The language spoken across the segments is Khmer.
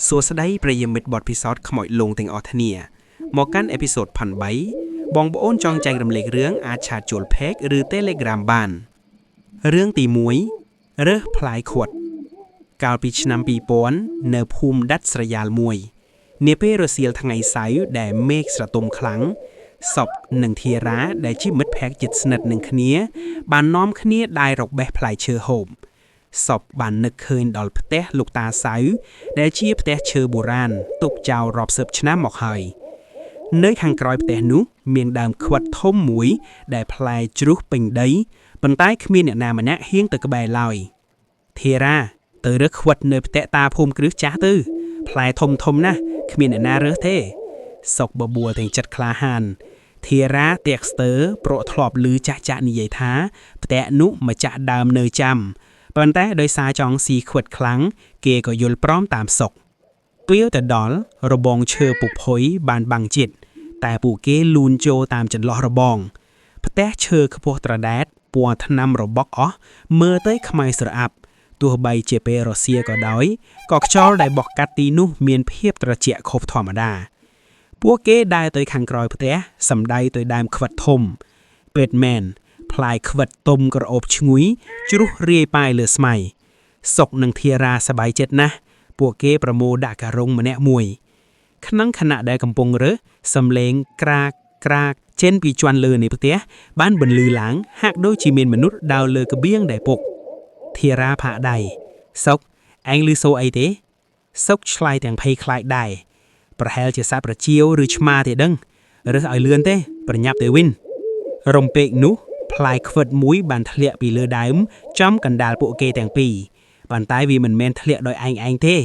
សួស្តីប្រិយមិត្តបទពិសោធន៍ខ្មោចលងទាំងអស់គ្នាមកកាន់ episode 1003បងប្អូនចង់ចែករំលែករឿងអាច chat ចូល Page ឬ Telegram បានរឿងទី1រើសផ្លែខ្វិតកាលពីឆ្នាំ2000នៅភូមិដាច់ស្រយាលមួយនាពេលរសៀលថ្ងៃសៅរ៍ដែលមេឃស្រទុំខ្លាំងសុកនិងធារាដែលជាមិត្តភក្តិជិតស្និទ្ធនឹងគ្នាបាននាំគ្នាដើររកបេះផ្លែឈើហូប សពបាននឹកឃើញដល់ផ្ទះលោកតាសៅដែលជាផ្ទះឈើបុរាណទុកចោលរាប់សិបឆ្នាំមកហើយនៅខាងក្រោយផ្ទះនោះមានដើមខ្វិតធំមួយដែលផ្លែជ្រុះពេញដីប៉ុន្តែគ្មានអ្នកណាម្នាក់ហ៊ានទៅក្បែរឡើយធារាទៅរើសខ្វិតនៅផ្ទះតាភូមិគ្រឹះចាស់ទៅផ្លែធំធំណាស់គ្មានអ្នកណារើសទេសុកបបួលទាំងចិត្តក្លាហានធារាតាក់ស្ទើប្រក់ធ្លាប់ឮចាស់ចាស់និយាយថាផ្ទះនោះម្ចាស់ដើមនៅចាំ ប៉ុន្តែដោយសារចង់ស៊ីខ្វិតខ្លាំងគេក៏យល់ព្រមតាមសុកពេលទៅដល់របងឈើពុកផុយបានបាំងចិត្តតែពួកគេលូនចូលតាមចន្លោះរបងផ្ទះឈើខ្ពស់ត្រដែតពណ៌ថ្នាំរបកអស់មើលទៅខ្មៅស្រអាប់ទោះបីជាពេលរសៀលក៏ដោយក៏ខ្យល់ដែលបក់កាត់ទីនោះមានភាពត្រជាក់ខុសធម្មតាពួកគេដើរទៅខាងក្រោយផ្ទះសំដៅទៅដើមខ្វិតធំពេតមែនផ្លែខ្វិតទុំក្រអូបឈ្ងុយជ្រុះរាយប៉ាយលើស្មៃសុកនិងធារាសប្បាយចិត្តណាស់ពួកគេប្រមូលដាក់ការុងម្នាក់មួយក្នុងខណៈដែលកំពុងរើសសំឡេងក្រាកក្រាកចេញពីជាន់លើនៃផ្ទះបានបន្លឺឡើងហាក់ដូចជាមានមនុស្សដើរលើក្បៀងដែលពុកធារាផាកដៃសុកឯងឮសូរអីទេសុកឆ្លើយទាំងភ័យខ្លាចដែរប្រហែលជាសត្វប្រជាវឬឆ្មាទេដឹងរើសឲ្យលឿនទេប្រញាប់ទៅវិញរំពេកនោះផ្លែខ្វិតមួយបានធ្លាក់ពីលើដើមចំកណ្ដាលពួកគេទាំងពីរប៉ុន្តែវាមិនមែនធ្លាក់ដោយឯងឯងទេ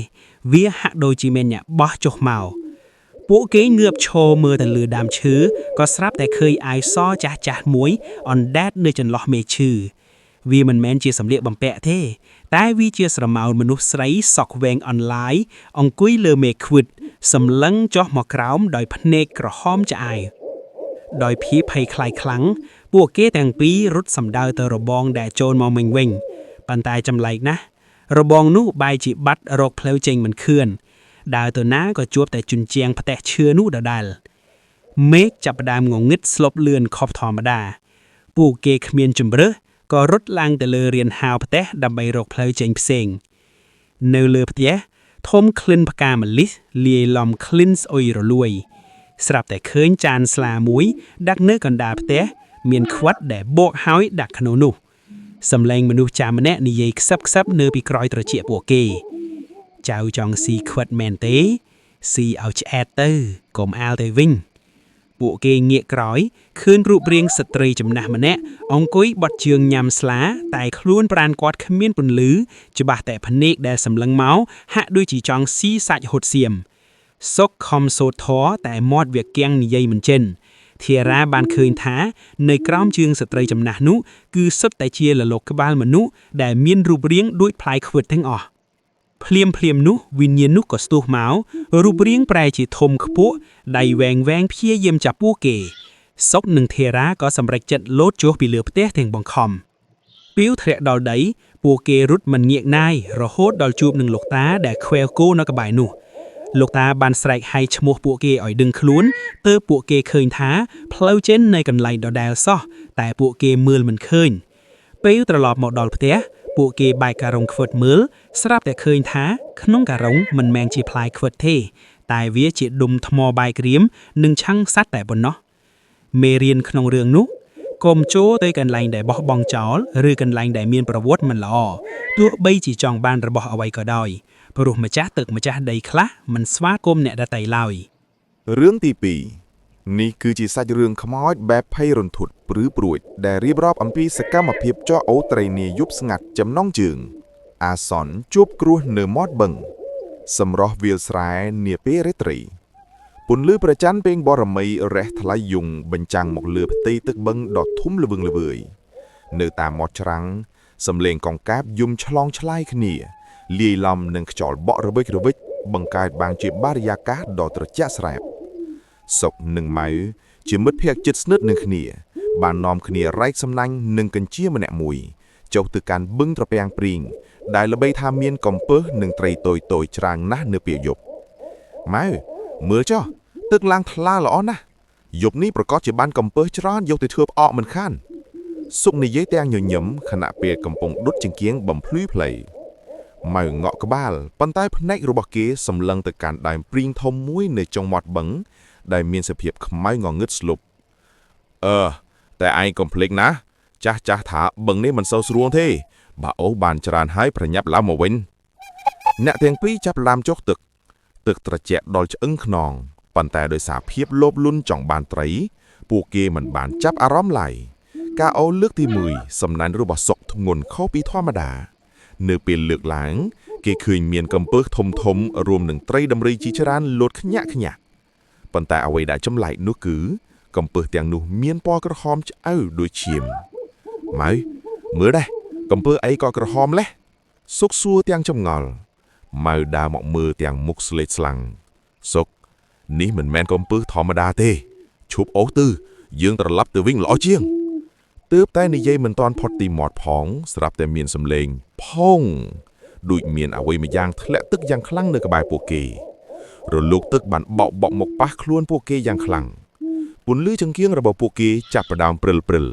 វាហាក់ដូចជាមានអ្នកបោះចុះមកពួកគេងើបឈរមើលទៅលើដើមឈើក៏ស្រាប់តែឃើញអាវសចាស់ចាស់មួយអណ្ដែតនៅចន្លោះមេឈើវាមិនមែនជាសម្លៀកបំពាក់ទេតែវាជាស្រមោលមនុស្សស្រីសក់វែងអន្លាយអង្គុយលើមេខ្វិតសម្លឹងចុះមកក្រោមដោយភ្នែកក្រហមឆ្អែ ដោយភាពភ័យខ្លាចខ្លាំងពួកគេទាំងពីររត់សម្ដៅទៅរបងដែលចូលមកមិញវិញប៉ុន្តែចម្លែកណាស់របងនោះបែរជាបាត់រកផ្លូវចេញមិនឃើញដើរទៅណាក៏ជួបតែជញ្ជាំងផ្ទះឈើនោះដដែលមេឃចាប់ផ្ដើមងងឹតស្លុបលឿនខុសធម្មតាពួកគេគ្មានជម្រើសក៏រត់ឡើងទៅលើរានហាលផ្ទះដើម្បីរកផ្លូវចេញផ្សេងនៅលើផ្ទះធំក្លិនផ្កាម្លិះលាយឡំក្លិនស្អុយរលួយ ស្រាប់តែឃើញចានស្លាមួយដាក់នៅកណ្ដាលផ្ទះមានខ្វិតដែលបកហើយដាក់ក្នុងនោះសំឡេងមនុស្សចាស់ម្នាក់និយាយខ្សឹបខ្សឹបនៅពីក្រោយត្រចៀកពួកគេចៅចង់ស៊ីខ្វិតមែនទេស៊ីឲ្យឆ្អែតទៅកុំអាលទៅវិញពួកគេងាកក្រោយឃើញរូបរាងស្ត្រីចំណាស់ម្នាក់អង្គុយបត់ជើងញ៉ាំស្លាតែខ្លួនប្រានគាត់គ្មានពន្លឺច្បាស់តែភ្នែកដែលសម្លឹងមកហាក់ដូចជាចង់ស៊ីសាច់ហុតសៀម សុកខំសូត្រធម៌តែមាត់វាគាំងនិយាយមិនចេញធារាបានឃើញថានៅក្រោមជើងស្ត្រីចំណាស់នោះគឺសុទ្ធតែជាលលោកក្បាលមនុស្សដែលមានរូបរាងដូចផ្លែខ្វិតទាំងអស់ភ្លាមភ្លាមនោះវិញ្ញាណនោះក៏ស្ទុះមករូបរាងប្រែជាធំខ្ពស់ដៃវែងវែងព្យាយាមចាប់ពួកគេសុកនិងធារាក៏សម្រេចចិត្តលោតចុះពីលើផ្ទះទាំងបង្ខំពេលធ្លាក់ដល់ដីពួកគេរត់មិនងាកណាយរហូតដល់ជួបនឹងលោកតាដែលខ្វែលគោនៅក្បែរនោះ លោកតាបានស្រែកហៅឈ្មោះពួកគេឲ្យដឹងខ្លួនទើបពួកគេឃើញថាផ្លូវចេញនៅកន្លែងដដែលសោះតែពួកគេមើលមិនឃើញពេលត្រឡប់មកដល់ផ្ទះពួកគេបែកការុងខ្វិតមើលស្រាប់តែឃើញថាក្នុងការុងមិនមែនជាផ្លែខ្វិតទេតែវាជាដុំថ្មបែកក្រៀមនិងឆាំងសัตว์តែប៉ុណ្ណោះមេរៀនក្នុងរឿងនោះកុំចូលទៅកន្លែងដែលបោះបង់ចោលឬកន្លែងដែលមានប្រវត្តិមិនល្អទោះបីជាចង់បានរបស់អ្វីក៏ដោយ ព្រោះម្ចាស់ទឹកម្ចាស់ដីខ្លះមិនស្វាគមន៍អ្នកដទៃឡើយ រឿងទី2នេះគឺជាសាច់រឿងខ្មោចបែបភ័យរន្ធត់ព្រឺព្រួចដែលរៀបរាប់អំពីសកម្មភាពចោះអូត្រីនាយប់ស្ងាត់ចំណងជើងអាសន្នជួបគ្រោះនៅមាត់បឹងសម្រស់វាលស្រែនាពេលរាត្រីពន្លឺប្រច័នពេងបរមីរះថ្លៃយងបញ្ចាំងមកលើផ្ទៃទឹកបឹងដ៏ធំល្វឹងល្វើយនៅតាមមាត់ច្រាំងសំឡេងកង្កែបយំឆ្លងឆ្លើយគ្នាលាយឡំនឹងខ្យល់បក់រវិចរវិចបង្កើតបានជាបរិយាកាសដ៏ត្រជាក់ស្រែប សុកនិងម៉ៅជាមិត្តភក្តិជិតស្និទ្ធនឹងគ្នា បាននាំគ្នារែកសំណាញ់និងកញ្ជាម្នាក់មួយ ចុះទៅកាន់បឹងត្រពាំងព្រីងដែលល្បីថាមានកំពើសនិងត្រីតូចៗច្រើនណាស់នៅពេលយប់ម៉ៅមើលចុះទឹកឡើងថ្លាល្អណាស់យប់នេះប្រកាសជាបានកំពើសច្រើនយកទៅធ្វើផ្អកមិនខានសុកនិយាយទាំងញញឹមខណៈពេលកំពុងដុតចង្គៀងបំភ្លឺផ្លូវម៉ៅងក់ក្បាលប៉ុន្តែភ្នែករបស់គេសម្លឹងទៅកាន់ដើមព្រីងធំមួយនៅចុងមាត់បឹងដែលមានសភាពខ្មៅងងឹតស្លុបអឺតែឯងកុំភ្លេចណា ចាស់ចាស់ថាបឹងនេះមិនសូវស្រួលទេបើអូសបានច្រើនហើយប្រញាប់ឡើងមកវិញអ្នកទាំងពីរចាប់ឡាមចុះទឹក ទឹកត្រជាក់ដល់ឆ្អឹងខ្នងប៉ុន្តែដោយសារភាពលោភលន់ចង់បានត្រី ពួកគេមិនបានចាប់អារម្មណ៍ឡើយការអូសលើកទី1សំណាញ់របស់សុកធ្ងន់ខុសពីធម្មតា នៅពេលលើកឡើង គេឃើញមានកំពើសធំធំៗរួមនឹងត្រីដំរីជាច្រើនលោតខ្ញាក់ខ្ញាក់ប៉ុន្តែអ្វីដែលចម្លែកនោះគឺ កំពើសទាំងនោះមានពណ៌ក្រហមឆ្អៅដូចឈាម ម៉ៅមើលដែរកំពើអីក៏ក្រហមលេះសុកសួរទាំងចម្ងល់ម៉ៅដើរមកមើលទាំងមុខស្លេកស្លាំងសុកនេះមិនមែនកំពើធម្មតាទេឈប់អូសទៅយើងត្រឡប់ទៅវិញល្អជាងទើបតែនិយាយមិនទាន់ផុតទីមាត់ផង ស្រាប់តែមានសំឡេងផុងដូចមានអ្វីម្យ៉ាងធ្លាក់ទឹកយ៉ាងខ្លាំងនៅក្បែរពួកគេ រលកទឹកបានបោកបក់មកប៉ះខ្លួនពួកគេយ៉ាងខ្លាំងពន្លឺចង្គៀងរបស់ពួកគេចាប់ផ្ដើមព្រិលព្រិល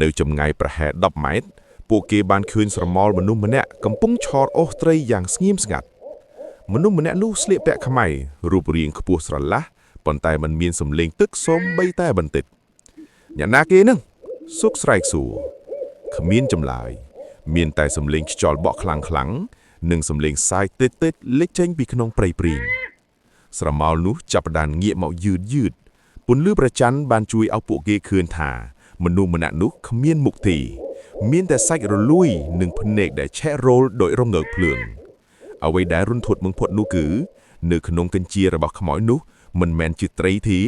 នៅចម្ងាយប្រហែល10ម៉ែត្រពួកគេបានឃើញស្រមោលមនុស្សម្នាក់កំពុងឆរអូសត្រីយ៉ាងស្ងៀមស្ងាត់មនុស្សម្នាក់នោះស្លៀកពាក់ខ្មៅរូបរាងខ្ពស់ស្រឡះប៉ុន្តែមិនមានសម្លេងទឹកសូម្បីតែបន្តិចអ្នកណាគេនឹងសុកស្រែកសួរគ្មានចម្លើយ មានតែសម្លេងខ្យល់បក់ខ្លាំងខ្លាំងៗនិងសម្លេងសាយតិចៗលេចចេញពីក្នុងព្រៃព្រីងស្រមោលនោះចាប់ផ្ដើមងាកមកយឺតយឺតពន្លឺប្រច័នបានជួយឲ្យពួកគេឃើញថា មនុស្សម្នាក់នោះគ្មានមុខទេមានតែសាច់រលួយនិងភ្នែកដែលឆេះរោលដោយរងើកភ្លើងអ្វីដែលរន្ធត់បំផុតនោះគឺ នៅក្នុងកញ្ជារបស់ខ្មោចនោះមិនមែនជាត្រីទេ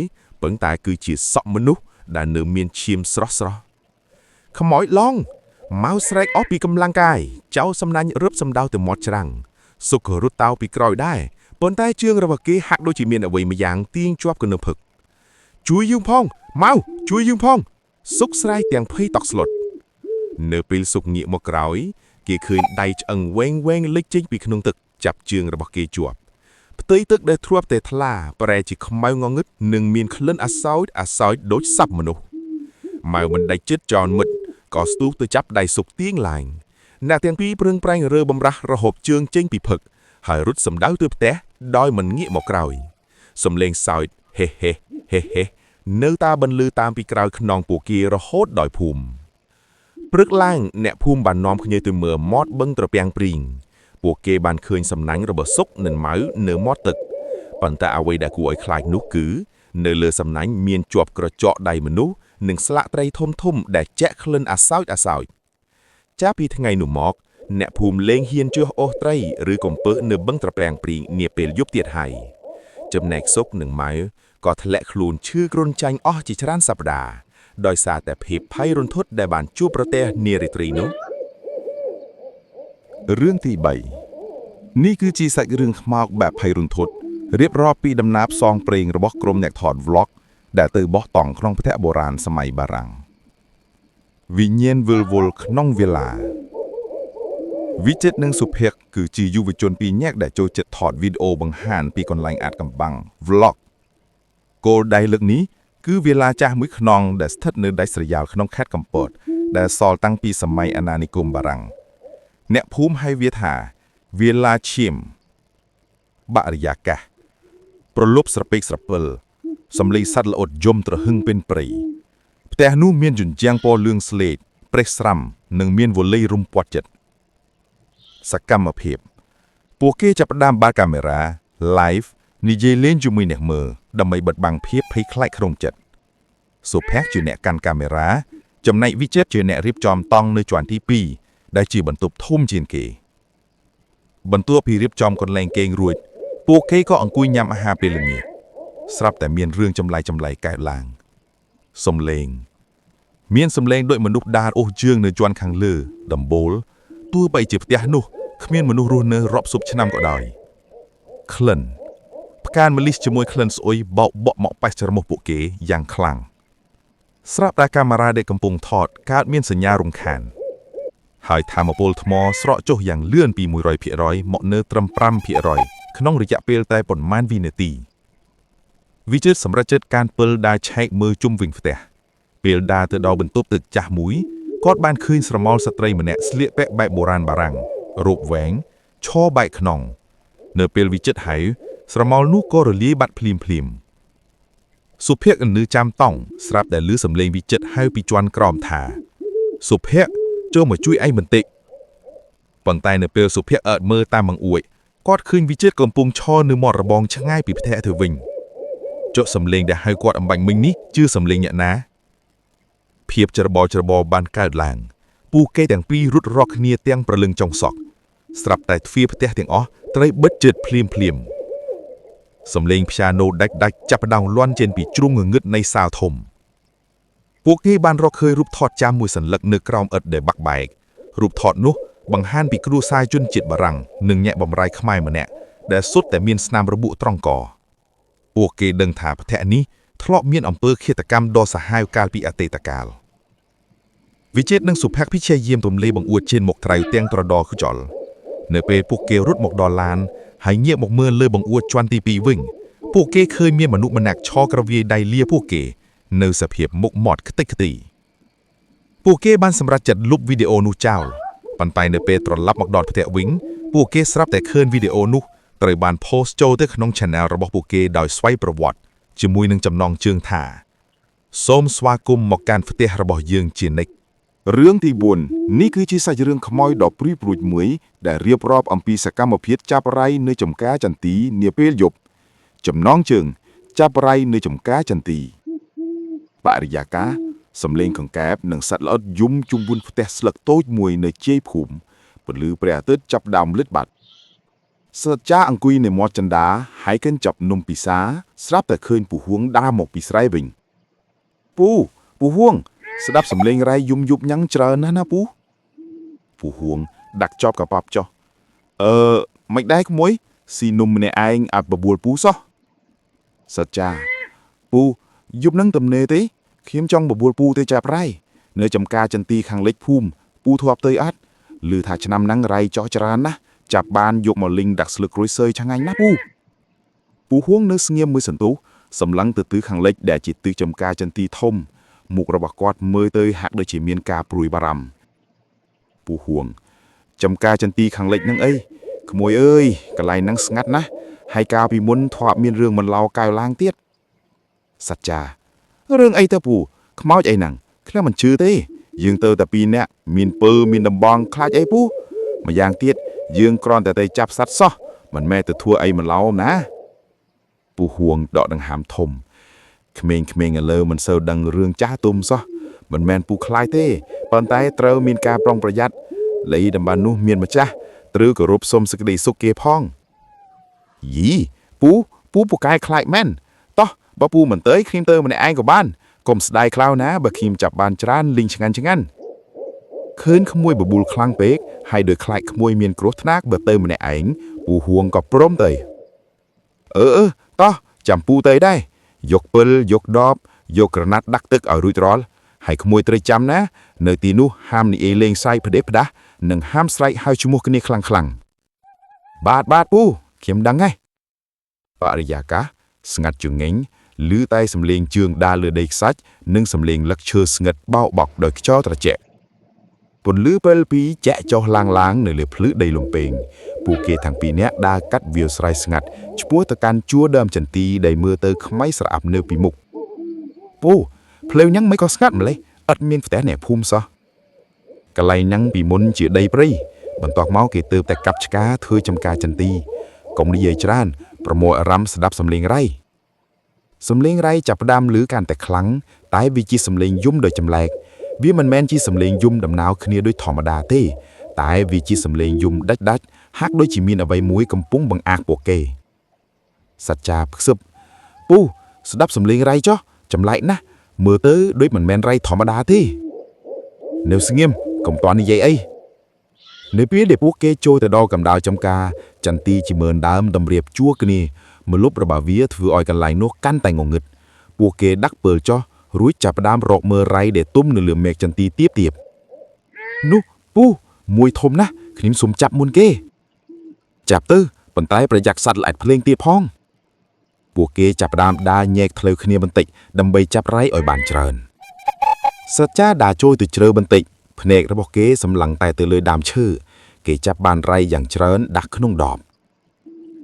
ប៉ុន្តែគឺជាសក់មនុស្សដែលនៅមានឈាមស្រស់ស្រស់ខ្មោចឡងម៉ៅស្រែកអស់ពីកម្លាំងកាយចៅសំណាញ់រឹបសំដៅទៅមាត់ច្រាំងសុខរត់តោពីក្រោយដែរប៉ុន្តែជើងរបស់គេហាក់ដូចជាមានអ្វីម្យ៉ាងទាញជាប់កណ្ដុរផឹកជួយយើងផងម៉ៅជួយយើងផង សុកស្រែកទាំងភ័យតក់ស្លុតនៅពេលសុកងាកមកក្រោយ គេឃើញដៃឆ្អឹងវែងវែងលេចចេញពីក្នុងទឹកចាប់ជើងរបស់គេជាប់ផ្ទៃទឹកដែលធ្លាប់តែថ្លាប្រែជាខ្មៅងងឹតនិងមានក្លិនអាសោចអាសោចដូចសัพមនុស្សម៉ៅមិនដាច់ចិត្តចោលមិត្តក៏ស្ទុះទៅចាប់ដៃសុកទៀងឡើងអ្នកទាំងពីរប្រឹងប្រែងរើបំរាស់រហូតជើងចេញពីផឹកហើយរត់សម្ដៅទៅផ្ទះដោយមិនងាកមកក្រោយសំលេងសើចហេហេហេហេនៅតាបន្លឺតាមពីក្រោយខ្នងពួកគេរហូតដល់ភូមិព្រឹកឡើងអ្នកភូមិបាននាំគ្នាទៅមើលមាត់បឹងត្រពាំងព្រីងពួកគេបានឃើញសំណាញ់របស់សុកនិងម៉ៅនៅមាត់ទឹកប៉ុន្តែអ្វីដែលគួរឲ្យខ្លាចនោះគឺ នៅលើសំណាញ់មានជាប់ក្រចកដៃមនុស្សនិងស្លាកត្រីធំធំៗដែលជែកក្លិនអាសោចអាសោចចាប់ពីថ្ងៃនោះមក អ្នកភូមិលែងហ៊ានជោះអូសត្រីឬកំពើនៅបឹងត្រពាំងព្រីងនាពេលយប់ទៀតហើយចំណែកសុកនិងម៉ៅក៏ធ្លាក់ខ្លួនឈឺគ្រុនចាញ់អស់ជាច្រើនសប្តាហ៍ដោយសារតែភាពភ័យរន្ធត់ដែលបានជួបប្រទះនារាត្រីនោះ រឿងទី3នេះគឺជាសាច់រឿងខ្មោចបែបភ័យរន្ធត់រៀបរាប់ពីដំណើរផ្សងព្រេងរបស់ក្រុមអ្នកថត vlog ដែលទៅបោះតង់ក្នុងផ្ទះបុរាណសម័យបារាំងវិញ្ញាណវិលវល់ក្នុងវេលាវិចិត្រនិងសុភ័ក្រគឺជាយុវជនពីរនាក់ដែលចូលចិត្តថតវីដេអូបង្ហាញពីកន្លែងអាថ៌កំបាំង vlog គោលដៅលើកនេះគឺវេឡាចាស់មួយខ្នងដែលស្ថិតនៅដាច់ស្រយាលក្នុងខេត្តកំពតដែលសល់តាំងពីសម័យអាណានិគមបារាំង អ្នកភូមិហៅវាថាវាឡាឈាមបរិយាកាសប្រលប់ស្រពេកស្រពិលសំឡេងសត្វល្អតយំទ្រហឹងពេញព្រៃផ្ទះនោះមានជញ្ជាំងពណ៌លឿងស្លេកប្រេះស្រាំនិងមានវល័យរុំព័ទ្ធចិត្តសកម្មភាពពួកគេចាប់ផ្ដើមបើកកាមេរ៉ា live និយាយលេងជាមួយអ្នកមើលដើម្បីបិទបាំងភាពភ័យខ្លាចក្នុងចិត្តសុភ័ក្រជាអ្នកកាន់កាមេរ៉ាចំណែកវិចិត្រជាអ្នករៀបចំតង់នៅជាន់ទី2ដែលជាបន្ទប់ធំជាងគេ បន្ទាប់ពីរៀបចំកន្លែងគេងរួច ពួកគេក៏អង្គុយញ៉ាំអាហារពេលល្ងាចស្រាប់តែមានរឿងចម្លែកចម្លែកកើតឡើងសំឡេង មានសំឡេងដូចមនុស្សដើរអូសជើងនៅជាន់ខាងលើដំបូលទោះបីជាផ្ទះនោះគ្មានមនុស្សរស់នៅរាប់សិបឆ្នាំក៏ដោយក្លិនផ្កាម្លិះជាមួយក្លិនស្អុយបោកបក់មកប៉េះច្រមុះពួកគេយ៉ាងខ្លាំងស្រាប់តែកាមេរ៉ាដែលកំពុងថតកើតមានសញ្ញារំខាន ហើយថាមពលថ្មស្រកចុះយ៉ាងលឿនពី100%មកនៅត្រឹម5%ក្នុងរយៈពេលតែប៉ុន្មានវិនាទីវិជិតសម្រាប់ចិត្តការពិលដើរឆែកមើលជុំវិញផ្ទះពេលដើរទៅដល់បន្ទប់ទឹកចាស់មួយគាត់បានឃើញស្រមោលស្ត្រីម្នាក់ស្លៀកពាក់បែបបុរាណបារាំងរូបវែងឈរបែកខ្នងនៅពេលវិជិតហៅស្រមោលនោះក៏រលាយបាត់ភ្លាមភ្លាមៗសុភ័ក្រនៅចាំតង់ស្រាប់តែឮសំឡេងវិជិតហៅពីជាន់ក្រោមថាសុភ័ក្រចូលមកជួយឯងបន្តិចប៉ុន្តែនៅពេលសុភ័ក្រអើតមើលតាមបង្អួចគាត់ឃើញវិជិតកំពុងឈរនៅមាត់របងឆ្ងាយពីផ្ទះទៅវិញចុះសំឡេងដែលហៅគាត់អំបាញ់មិញនេះជឿសំឡេងអ្នកណាភាពច្របល់ច្របល់បានកើតឡើងពូគេទាំងពីររត់រកគ្នាទាំងប្រលឹងចុងសក់ស្រាប់តែទ្វារផ្ទះទាំងអស់ត្រូវបិទជិតភ្លាមភ្លាមៗសំឡេងព្យ៉ាណូដាច់ដាច់ចាប់ផ្ដើមលាន់ចេញពីជ្រុងងងឹតនៃសាលធំពួកគេបានរកឃើញរូបថតចាំមួយសន្លឹកនៅក្រោមឥដ្ឋដែលបាក់បែករូបថតនោះបង្ហាញពីគ្រួសារជនជាតិបារាំងនិងអ្នកបម្រើខ្មែរម្នាក់ដែលសុទ្ធតែមានស្នាមរបួសត្រង់កពួកគេដឹងថាផ្ទះនេះធ្លាប់មានអំពើឃាតកម្មដ៏សាហាវកាលពីអតីតកាលវិជិតនិងសុភ័ក្រពិជាយាមទម្លាយបង្អួតចេញមកក្រៅទាំងត្រដរខ្យល់នៅពេលពួកគេរត់មកដល់ឡានហើយងាកមកមើលលើបង្អួចជាន់ទី2វិញពួកគេឃើញមានមនុស្សម្នាក់ឈរក្រវាយដៃលាពួកគេនៅសភាពមុខមាត់ខ្ទេចខ្ទីពួកគេបានសម្រេចចិត្តលុបវីដេអូនោះចោលប៉ុន្តែនៅពេលត្រឡប់មកដល់ផ្ទះវិញពួកគេស្រាប់តែឃើញវីដេអូនោះត្រូវបាន post ចូលទៅក្នុង Channel របស់ពួកគេដោយស្វ័យប្រវត្តិជាមួយនឹងចំណងជើងថាសូមស្វាគមន៍មកកាន់ផ្ទះរបស់យើងជានិច្ច រឿងទី4នេះគឺជាសាច់រឿងខ្មោចដ៏ព្រួយព្រួចមួយដែលរៀបរាប់អំពីសកម្មភាពចាប់រៃនៅចំការចន្ទីនាពេលយប់ចំណងជើងចាប់រៃនៅចំការចន្ទីបរិយាកាសសំឡេងកង្កែបនិងសត្វល្អិតយំជុំវិញផ្ទះស្លឹកតូចមួយនៅជាយភូមិពន្លឺព្រះអាទិត្យចាប់ដើមលិចបាត់សត្វចាអង្គុយនៅមាត់ចន្ទាហើយកញ្ចប់នំពិសាស្រាប់តែឃើញពូហួងដើរមកពីស្រែវិញពូពូហួង ស្ដាប់សំឡេងរៃយំយប់ញ៉ាំងច្រើនណាស់ណាពូពូហួងដាក់ចប់កប៉ាប់ចុះអឺមិនដែរក្មួយស៊ីនំម្នាក់ឯងអត់បបួលពូសោះសត្វចាពូយប់នឹងទំនេរទេខ្ញុំចង់បបួលពូទៅចាប់រៃនៅចំការចន្ទីខាងលិចភូមិពូធ្លាប់ទៅអត់ឮថាឆ្នាំហ្នឹងរៃចោះច្រើនណាស់ចាប់បានយកមកលីងដាក់ស្លឹកក្រួយសើយឆ្ងាញ់ណាស់ពូពូហួងនៅស្ងៀមមួយសន្ទុះសម្លឹងទៅទិសខាងលិចដែលជាទិសចំការចន្ទីធំមុខរបស់គាត់មើលទៅហាក់ដូចជាមានការព្រួយបារម្ភពូហួងចំការចន្ទីខាងលិចនឹងអីក្មួយអើយកន្លែងហ្នឹងស្ងាត់ណាស់ហើយកាលពីមុនធ្លាប់មានរឿងមិនឡោកៅឡើងទៀតសត្វចារឿងអីទៅពូខ្មោចអីហ្នឹងខ្ញុំមិនជឿទេយើងទៅតែពីរនាក់មានពើមានដំបងខ្លាចអីពូម្យ៉ាងទៀតយើងគ្រាន់តែទៅចាប់សត្វសោះមិនមែនទៅធ្វើអីមិនឡោណាពូហួងដកដង្ហើមធំក្មេងៗឥឡូវមិនសូវដឹងរឿងចាស់ទុំសោះមិនមែនពូខ្លាចទេប៉ុន្តែត្រូវមានការប្រុងប្រយ័ត្នលីតំបន់នោះមានម្ចាស់ត្រូវគោរពសុំសេចក្តីសុខគេផងយីពូពូពូកែខ្លាចមែនតោះបើពូមិនទៅខ្ញុំទៅម្នាក់ឯងក៏បានកុំស្ដាយខ្លៅណាបើខ្ញុំចាប់បានច្រើនលីងឆ្ងាញ់ឆ្ងាញ់ឃើញក្មួយបបួលខ្លាំងពេកហើយដោយខ្លាចក្មួយមានគ្រោះថ្នាក់បើទៅម្នាក់ឯងពូហួងក៏ព្រមទៅអឺអឺតោះចាំពូទៅដែរយកពិលយកដបយកក្រណាត់ដាក់ទឹកឲ្យរួចរាល់ហើយក្មួយត្រូវចាំណានៅទីនោះហាមនិយាយលេងសើចផ្ដេសផ្ដាស់និងហាមស្រែកហៅឈ្មោះគ្នាខ្លាំងខ្លាំងៗបាទបាទពូខ្ញុំដឹងហើយបរិយាកាសស្ងាត់ជងេងឮតែសំឡេងជើងដើរលើដីខ្សាច់និងសំឡេងលឹកឈើស្ងិតបោកបក់ដោយខ្យល់ត្រជាក់ពន្លឺពេលពីរចាក់ចុះឡើងឡើងនៅលើភ្លឺដីលំពេងពួកគេទាំងពីរនាក់ដើរកាត់វាលស្រែស្ងាត់ឆ្ពោះទៅកាន់ជួរដើមចន្ទីដែលមើលទៅខ្មៃស្រអាប់នៅពីមុខពូផ្លូវញ៉ាំងមិនក៏ស្ងាត់ម្លេះអត់មានផ្ទះអ្នកភូមិសោះកន្លែងហ្នឹងពីមុនជាដីព្រៃបន្ទាប់មកគេទើបតែកាប់ឆ្ការធ្វើចំការចន្ទីកុំនិយាយច្រើនប្រមូលអារម្មណ៍ស្ដាប់សំឡេងរៃសំឡេងរៃចាប់ផ្ដើមឮកាន់តែខ្លាំងតែវាជាសំឡេងយំដោយចម្លែកវាមិនមែនជាសំឡេងយំដំណើរគ្នាដូចធម្មតាទេតែវាជាសំឡេងយំដាច់ដាច់ហាក់ដូចជាមានអ្វីមួយកំពុងបង្អាក់ពួកគេសត្វចាផ្សឹបពូស្ដាប់សំឡេងរៃចុះចម្លែកណាស់មើលទៅដូចមិនមែនរៃធម្មតាទេនៅស្ងៀមកុំតន់និយាយអីនៅពេលដែលពួកគេចូលទៅដល់កម្ដៅចំការចន្ទីជាម៉ឺនដើមតម្រៀបជួរគ្នាមលុបរបស់វាធ្វើឲ្យកន្លែងនោះកាន់តែងងឹតពួកគេដាក់ពើលចោះរួចចាប់ផ្ដើមរកមើលរៃដែលទុំនៅលើមេឃចន្ទីទៀបទៀបនោះពូ មួយធំណាស់ខ្ញុំសុំចាប់មុនគេ ចាប់ទៅប៉ុន្តែប្រយ័ត្នសត្វល្អិតភ្លេងទៀតផង ពួកគេចាប់ផ្ដើមដើរញែកផ្លូវគ្នាបន្តិចដើម្បីចាប់រៃឲ្យបានច្រើនសច្ចាដើរចូលទៅជ្រៅបន្តិចភ្នែករបស់គេសម្លឹងតែទៅលើដើមឈើគេចាប់បានរៃយ៉ាងច្រើនដាក់ក្នុងដប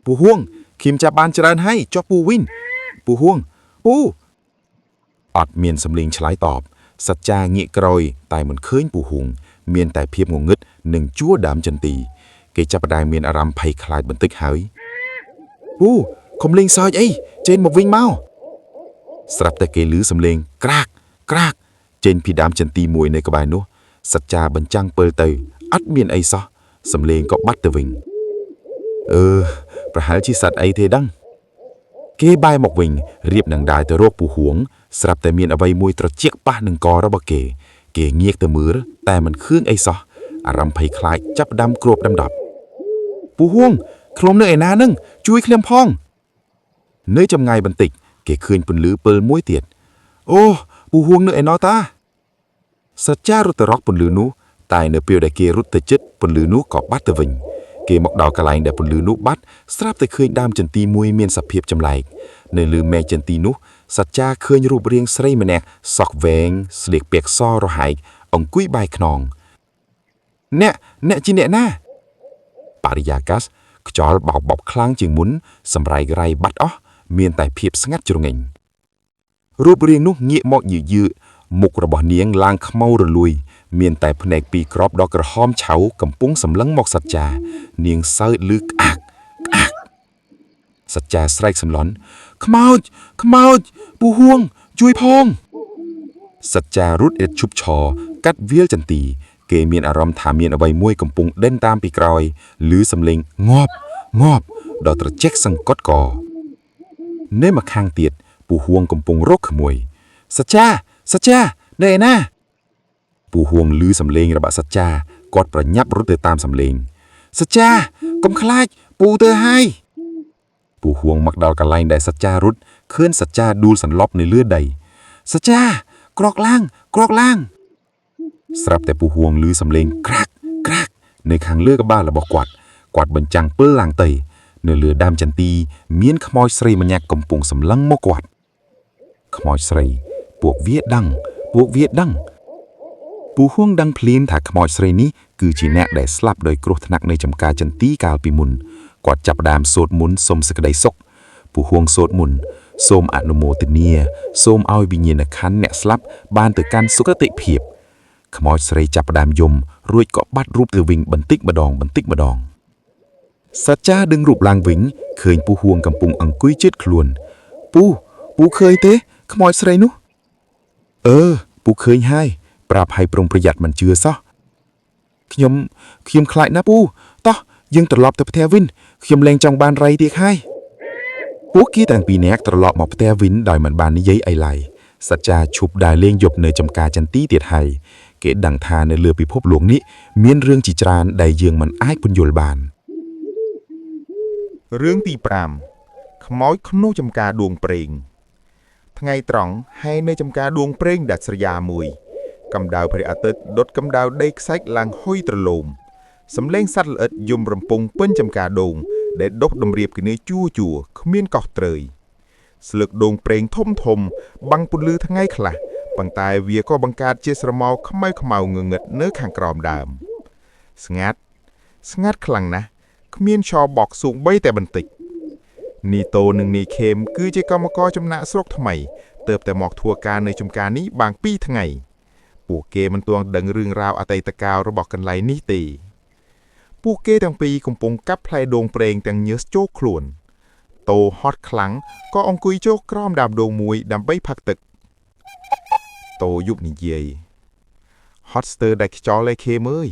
ពូហួងខ្ញុំចាប់បានច្រើនហើយចុះពូវិញពូហួងពូអត់មានសម្លេងឆ្លើយតបសច្ចាងាកក្រោយតែមិនឃើញពូហួង មានតែភាពងងឹតនិងជួរដើមចន្ទី គេចាប់ផ្ដើមមានអារម្មណ៍ភ័យខ្លាចបន្តិចហើយពូកុំលេងសើចអីចេញមកវិញមកស្រាប់តែគេឮសំឡេងក្រាកក្រាកចេញពីដើមចន្ទីមួយនៅក្បែរនោះសច្ចាបញ្ចាំងពិលទៅអត់មានអីសោះសំឡេងក៏បាត់ទៅវិញអឺប្រហែលជាសត្វអីទេដឹង គេបែរមកវិញរៀបនឹងដើរទៅរកពូហួង ស្រាប់តែមានអ្វីមួយត្រចៀកប៉ះនឹងករបស់គេ គេងាកទៅមើលតែមិនឃើញអីសោះអារម្មណ៍ភ័យខ្លាចចាប់ផ្ដើមគ្របដណ្ដប់ពូហួងខ្ញុំនៅឯណានឹងជួយខ្ញុំផង នៅចម្ងាយបន្តិច គេឃើញពន្លឺពិលមួយទៀតអូពូហួងនៅឯណោះតាសច្ចារត់ទៅរកពន្លឺនោះតែនៅពេលដែលគេរត់ទៅជិតពន្លឺនោះក៏បាត់ទៅវិញ គេមកដល់កន្លែងដែលពន្លឺនោះបាត់ស្រាប់តែឃើញដើមចន្ទីមួយមានសភាពចម្លែកនៅលើមែកចន្ទីនោះសច្ចាឃើញរូបរាងស្រីម្នាក់សក់វែងស្លៀកពាក់សរហែកអង្គុយបែរខ្នងអ្នកអ្នកជាអ្នកណាបរិយាកាសខ្យល់បោកបោកខ្លាំងជាងមុនសម្រែករៃបាត់អស់មានតែភាពស្ងាត់ជ្រងេងរូបរាងនោះងាកមកយឺយឺមុខរបស់នាងឡើងខ្មៅរលួយ មានតែភ្នែកពីរគ្រាប់ដ៏ក្រហមឆៅកំពុងសម្លឹងមកសច្ចា នាងសើចឮក្អាកក្អាកសច្ចាស្រែកសម្លន់ខ្មោចខ្មោចពូហួង ជួយផងសច្ចារត់អេតឈប់ឈរកាត់វាលចន្ទី គេមានអារម្មណ៍ថាមានអ្វីមួយកំពុងដេញតាមពីក្រោយឬសំឡេងងាប់ងាប់ដ៏ត្រជាក់សង្កត់កនៅម្ខាងទៀតពូហួងកំពុងរកក្មួយសច្ចាសច្ចានៅឯណា ពូហួងឮសំឡេងរបស់សច្ចាគាត់ប្រញាប់រត់ទៅតាមសំឡេងសច្ចាកុំខ្លាចពូទៅហើយពូហួងមកដល់កន្លែងដែលសច្ចារត់ឃើញសច្ចាដួលសន្លប់នៅលើដីសច្ចាក្រកឡើងក្រកឡើងស្រាប់តែពូហួងឮសំឡេងក្រាកក្រាកនៅខាងលើក្បាលរបស់គាត់គាត់បញ្ចាំងពិលឡើងទៅនៅលើដើមចន្ទីមានខ្មោចស្រីម្នាក់កំពុងសម្លឹងមកគាត់ខ្មោចស្រី ពួកវាដឹងពួកវាដឹង ពូហួងដឹងភ្លាមថាខ្មោចស្រីនេះគឺជាអ្នកដែលស្លាប់ដោយគ្រោះថ្នាក់នៅចំការចន្ទីកាលពីមុនគាត់ចាប់ផ្ដើមសូត្រមន្តសុំសេចក្តីសុខពូហួងសូត្រមន្តសូមអនុមោទនាសូមឲ្យវិញ្ញាណក្ខន្ធអ្នកស្លាប់បានទៅកាន់សុគតិភាពខ្មោចស្រីចាប់ផ្ដើមយំរួចក៏បាត់រូបទៅវិញបន្តិចម្ដងបន្តិចម្ដងសច្ចាដឹងរូបឡើងវិញឃើញពូហួងកំពុងអង្គុយជិតខ្លួនពូពូឃើញទេខ្មោចស្រីនោះអឺពូឃើញហើយប្រាប់ឲ្យប្រុងប្រយ័ត្នមិនជឿសោះខ្ញុំខ្ញុំខ្លាចណាស់ពូតោះយើងត្រឡប់ទៅផ្ទះវិញខ្ញុំលែងចង់បានរៃទៀតហើយពួកគេទាំងពីរនាក់ត្រឡប់មកផ្ទះវិញដោយមិនបាននិយាយអីឡើយសច្ចាឈប់ដើរលេងយប់នៅចំការចន្ទីទៀតហើយគេដឹងថានៅលើពិភពលោកនេះមានរឿងជាច្រើនដែលយើងមិនអាចពន្យល់បាន រឿងទី5ខ្មោចក្នុងចំការដួងព្រេង ថ្ងៃត្រង់ហែនៅចំការដួងព្រេងដាច់ស្រយាលមួយកម្ដៅព្រះអាទិត្យដុតកម្ដៅដីខ្សាច់ឡើងហុយទ្រលោមសំឡេងសត្វល្អិតយំរំពងពេញចំការដូងដែលដុះតម្រៀបគ្នាជួរជួរគ្មានកោះត្រើយស្លឹកដូងព្រេងធំធំបាំងពន្លឺថ្ងៃខ្លះប៉ុន្តែវាក៏បង្កើតជាស្រមោលខ្មៅខ្មៅងងឹតនៅខាងក្រោមដើម ស្ងាត់ស្ងាត់ខ្លាំងណាស់គ្មានឆបក់សូម្បីតែបន្តិច នីតូនិងនីខេមគឺជាកម្មករចំណាកស្រុកថ្មីទើបតែមកធ្វើការនៅចំការនេះបាន2ថ្ងៃ ពួកគេមិនទាន់ដឹងរឿងរ៉ាវអតីតកាលរបស់កន្លែងនេះទេពួកគេទាំងពីរកំពុងកាប់ផ្លែដូងប្រេងទាំងញើសចូលខ្លួន តោហត់ខ្លាំងក៏អង្គុយចូលក្រោមដើមដូងមួយដើម្បីផឹកទឹកតោយប់និយាយហត់ស្ទើរដែលខ្យល់ឯខេមអើយ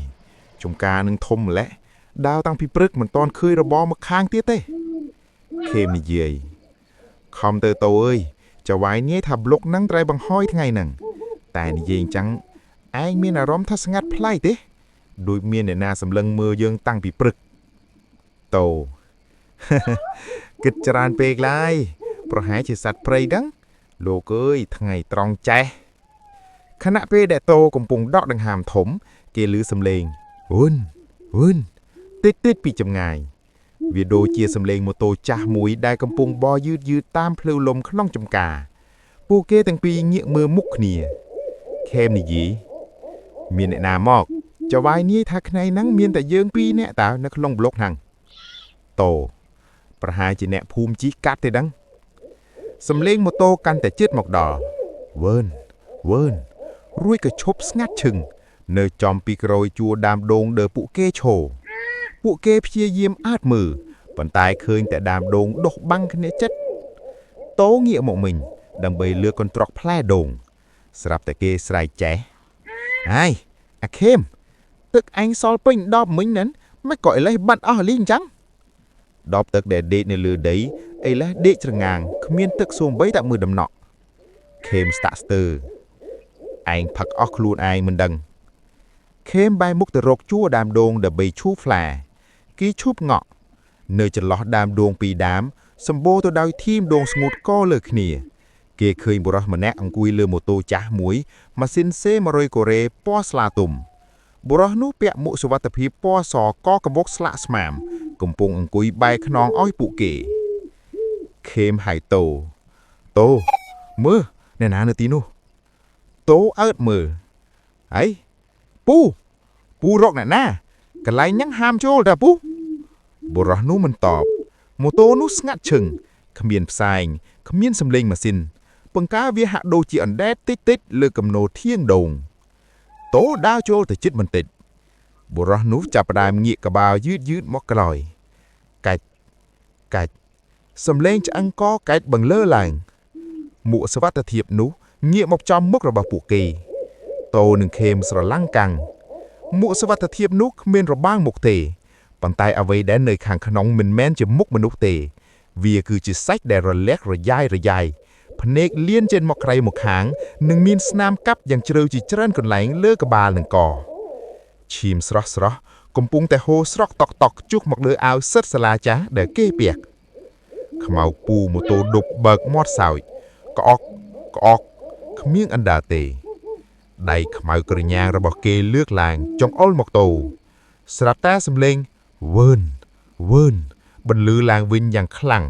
ចំការនឹងធំម្ល៉េះដើរតាំងពីព្រឹកមិនទាន់ឃើញរបរមកខាងទៀតទេ ខេមនិយាយខំទៅតោអើយចៅវាយនាយថាប្លុកហ្នឹងត្រូវបង្ហើយថ្ងៃហ្នឹងតែនិយាយអញ្ចឹងឯងមានអារម្មណ៍ថាស្ងាត់ប្លែកទេដូចមានអ្នកណាសម្លឹងមើលយើងតាំងពីព្រឹកតោ គិតច្រើនពេកឡើយប្រហែលជាសត្វព្រៃហ្នឹងលោកអើយថ្ងៃត្រង់ចេះខណៈពេលដែលតោកំពុងដកដង្ហើមធំ គេឮសំឡេងអ៊ុន វឺនតិចតិចពីចម្ងាយវាដូចជាសំឡេងម៉ូតូចាស់មួយដែលកំពុងបរយឺតយឺតតាមភ្លៅលំក្នុងចំការពួកគេទាំងពីរងាកមើលមុខគ្នាខេមនិយាយមានអ្នកណាមកចវាយនាយថាថ្ងៃហ្នឹងមានតែយើងពីរនាក់តើនៅក្នុងប្លុកហ្នឹងតោប្រហែលជាអ្នកភូមិជីកាត់ទេដឹងសំឡេងម៉ូតូកាន់តែជិតមកដល់វើនវើនរួចក៏ឈប់ស្ងាត់ឈឹងនៅចំពីក្រោយជួរដើមដូងដើពួកគេឈរពួកគេព្យាយាមអើតមើលប៉ុន្តែឃើញតែដើមដូងដុះបាំងគ្នាចិត្តតោងាកមកមិញដើម្បីលើកកន្ត្រកផ្លែដូងស្រាប់តែគេស្រែកចេះហើយអាខេមទឹកអញសល់ពេញដបមិញហ្នឹងមិនក៏ឥឡេះបាត់អស់លីងចឹងដបទឹកដែលដេកនៅលើដីឥឡេះដេកច្រងាងគ្មានទឹកសូម្បីតែមួយដំណក់ខេមស្តាក់ស្ទើរឯងផឹកអស់ខ្លួនឯងមិនដឹងខេមបែរមុខទៅរកជួរដើមដូងដើម្បីឈូផ្លែគេឈប់ងក់នៅចន្លោះដើមដូងពីរដើមសម្បូរទៅដោយធីមដូងស្ងួតកលើគ្នាគេឃើញបុរសម្នាក់អង្គុយលើម៉ូតូចាស់មួយម៉ាស៊ីន C100 កូរ៉េពណ៌ស្លាទុំបុរសនោះពាក់មួកសុវត្ថិភាពពណ៌សកកំបុកស្លាកស្មាមកំពុងអង្គុយបែរខ្នងឲ្យពួកគេខេមហៅតូតូមើលអ្នកណានៅទីនោះតូអើតមើលអីពូពូរកអ្នកណាកន្លែងហ្នឹងហាមចូលតាពូបុរសនោះមិនតបម៉ូតូនោះស្ងាត់ឈឹងគ្មានផ្សែងគ្មានសំឡេងម៉ាស៊ីនពង្ការវាហាក់ដូចជាអណ្ដែតតិចតិចលើកំណោធៀងដូងតូដើរចូលទៅជិតបន្តិចបុរសនោះចាប់ផ្ដើមងាកក្បាលយឺតយឺតមកក្រោយកាច់កាច់សំឡេងឆ្អឹងកកាច់បង្លើឡើងមួកសវត្ថភាពនោះងាកមកចំមុខរបស់ពួកគេតូនឹងខេមស្រឡាំងកាំងមួកសវត្ថភាពនោះគ្មានរបាំងមុខទេប៉ុន្តែអ្វីដែលនៅខាងក្នុងមិនមែនជាមុខមនុស្សទេវាគឺជាសាច់ដែលរលាក់រយាយរយាយភ្នែកលៀនចេញមកក្រៃមកខាងនិងមានស្នាមកាប់យ៉ាងជ្រៅជាច្រើនកន្លែងលើក្បាលនិងកឈាមស្រស់ស្រស់កំពុងតែហូរស្រកតក់តក់ជុះមកលើអាវសិតសាលាចាស់ដែលគេពាក់ខ្មៅពូម៉ូតូឌុបបើកមាត់សើចក្អកក្អកគ្មានអណ្ដាទេដៃខ្មៅក្រញាងរបស់គេលើកឡើងចង្អុលមកតោស្រាប់តែសំឡេងវើនវើនបន្លឺឡើងវិញយ៉ាងខ្លាំង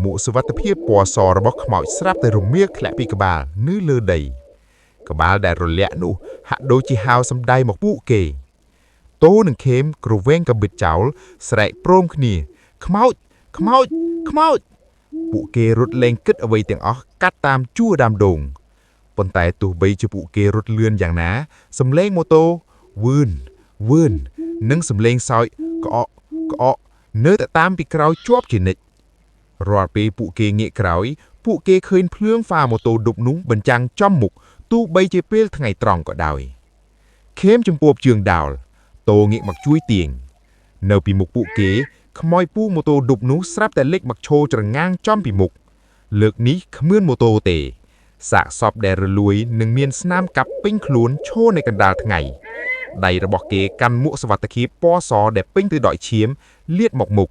មួកសុវត្ថិភាពពណ៌សរបស់ខ្មោចស្រាប់តែរមៀលធ្លាក់ពីក្បាលនៅលើដីក្បាលដែលរលាក់នោះហាក់ដូចជាហៅសំដីមកពួកគេតូនិងខេមក្រវែងកបិតចោលស្រែកព្រមគ្នាខ្មោចខ្មោចខ្មោចពួកគេរត់លែងគិតអ្វីទាំងអស់កាត់តាមជួរដើមដូងប៉ុន្តែទោះបីជាពួកគេរត់លឿនយ៉ាងណាសំឡេងម៉ូតូវឿនវឿននិងសំឡេងសើចក្អកក្អកនៅតែតាមពីក្រោយជាប់ជានិច្ចរាល់ពេលពួកគេងាកក្រោយពួកគេឃើញភ្លើងហ្វាម៉ូតូឌុបនោះបញ្ចាំងចំមុខទោះបីជាពេលថ្ងៃត្រង់ក៏ដោយខេមចំពោះជើងដោលតូងាកមកជួយទាញនៅពីមុខពួកគេខ្មោចពូម៉ូតូឌុបនោះស្រាប់តែលេចមកឈរច្រងាងចំពីមុខលើកនេះគ្មានម៉ូតូទេសាកសពដែលរលួយនិងមានស្នាមកាប់ពេញខ្លួនឈរនៅកណ្ដាលថ្ងៃដៃរបស់គេកាន់មួកសុវត្ថិភាពពណ៌សដែលពេញទៅដោយឈាមលាតមកមុខ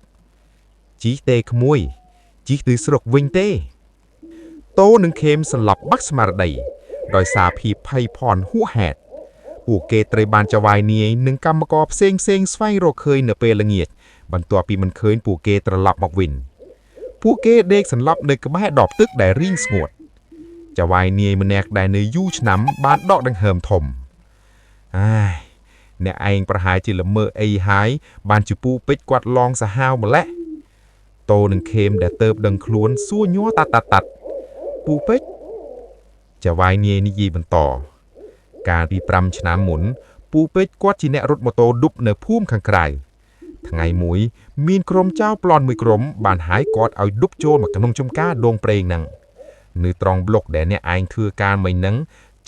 ជីកទេក្មួយជីកទៅស្រុកវិញទេតូនិងខេមសន្លប់បាក់ស្មារតីដោយសារភាពភ័យភ័ន្តហួសហេតុពួកគេត្រូវបានចវាយនាយនិងកម្មករផ្សេងផ្សេងស្វែងរកឃើញនៅពេលល្ងាចបន្ទាប់ពីមិនឃើញពួកគេត្រឡប់មកវិញពួកគេដេកសន្លប់នៅក្បែរដបទឹកដែលរីងស្ងួតចវាយនាយម្នាក់ដែលនៅយូរឆ្នាំបានដកដង្ហើមធំអាយអ្នកឯងប្រហែលជាល្មើអីហើយបានជាពូពេជ្រគាត់ឡងសាហាវម្ល៉េះតូនឹងខេមដែលទៅបដឹងខ្លួនសួរញ័រតាត់តាត់តាត់ពូពេជ្រចវាយនាយនិយាយបន្តកាលពី5ឆ្នាំមុនពូពេជ្រគាត់ជាអ្នករត់ម៉ូតូឌុបនៅភូមិខាងក្រៅថ្ងៃមួយមានក្រុមចៅប្លន់មួយក្រុមបានហាយគាត់ឲ្យឌុបចូលមកក្នុងចំការដងព្រេងហ្នឹងនៅត្រង់ប្លុកដែលអ្នកឯងធ្វើការមិញហ្នឹង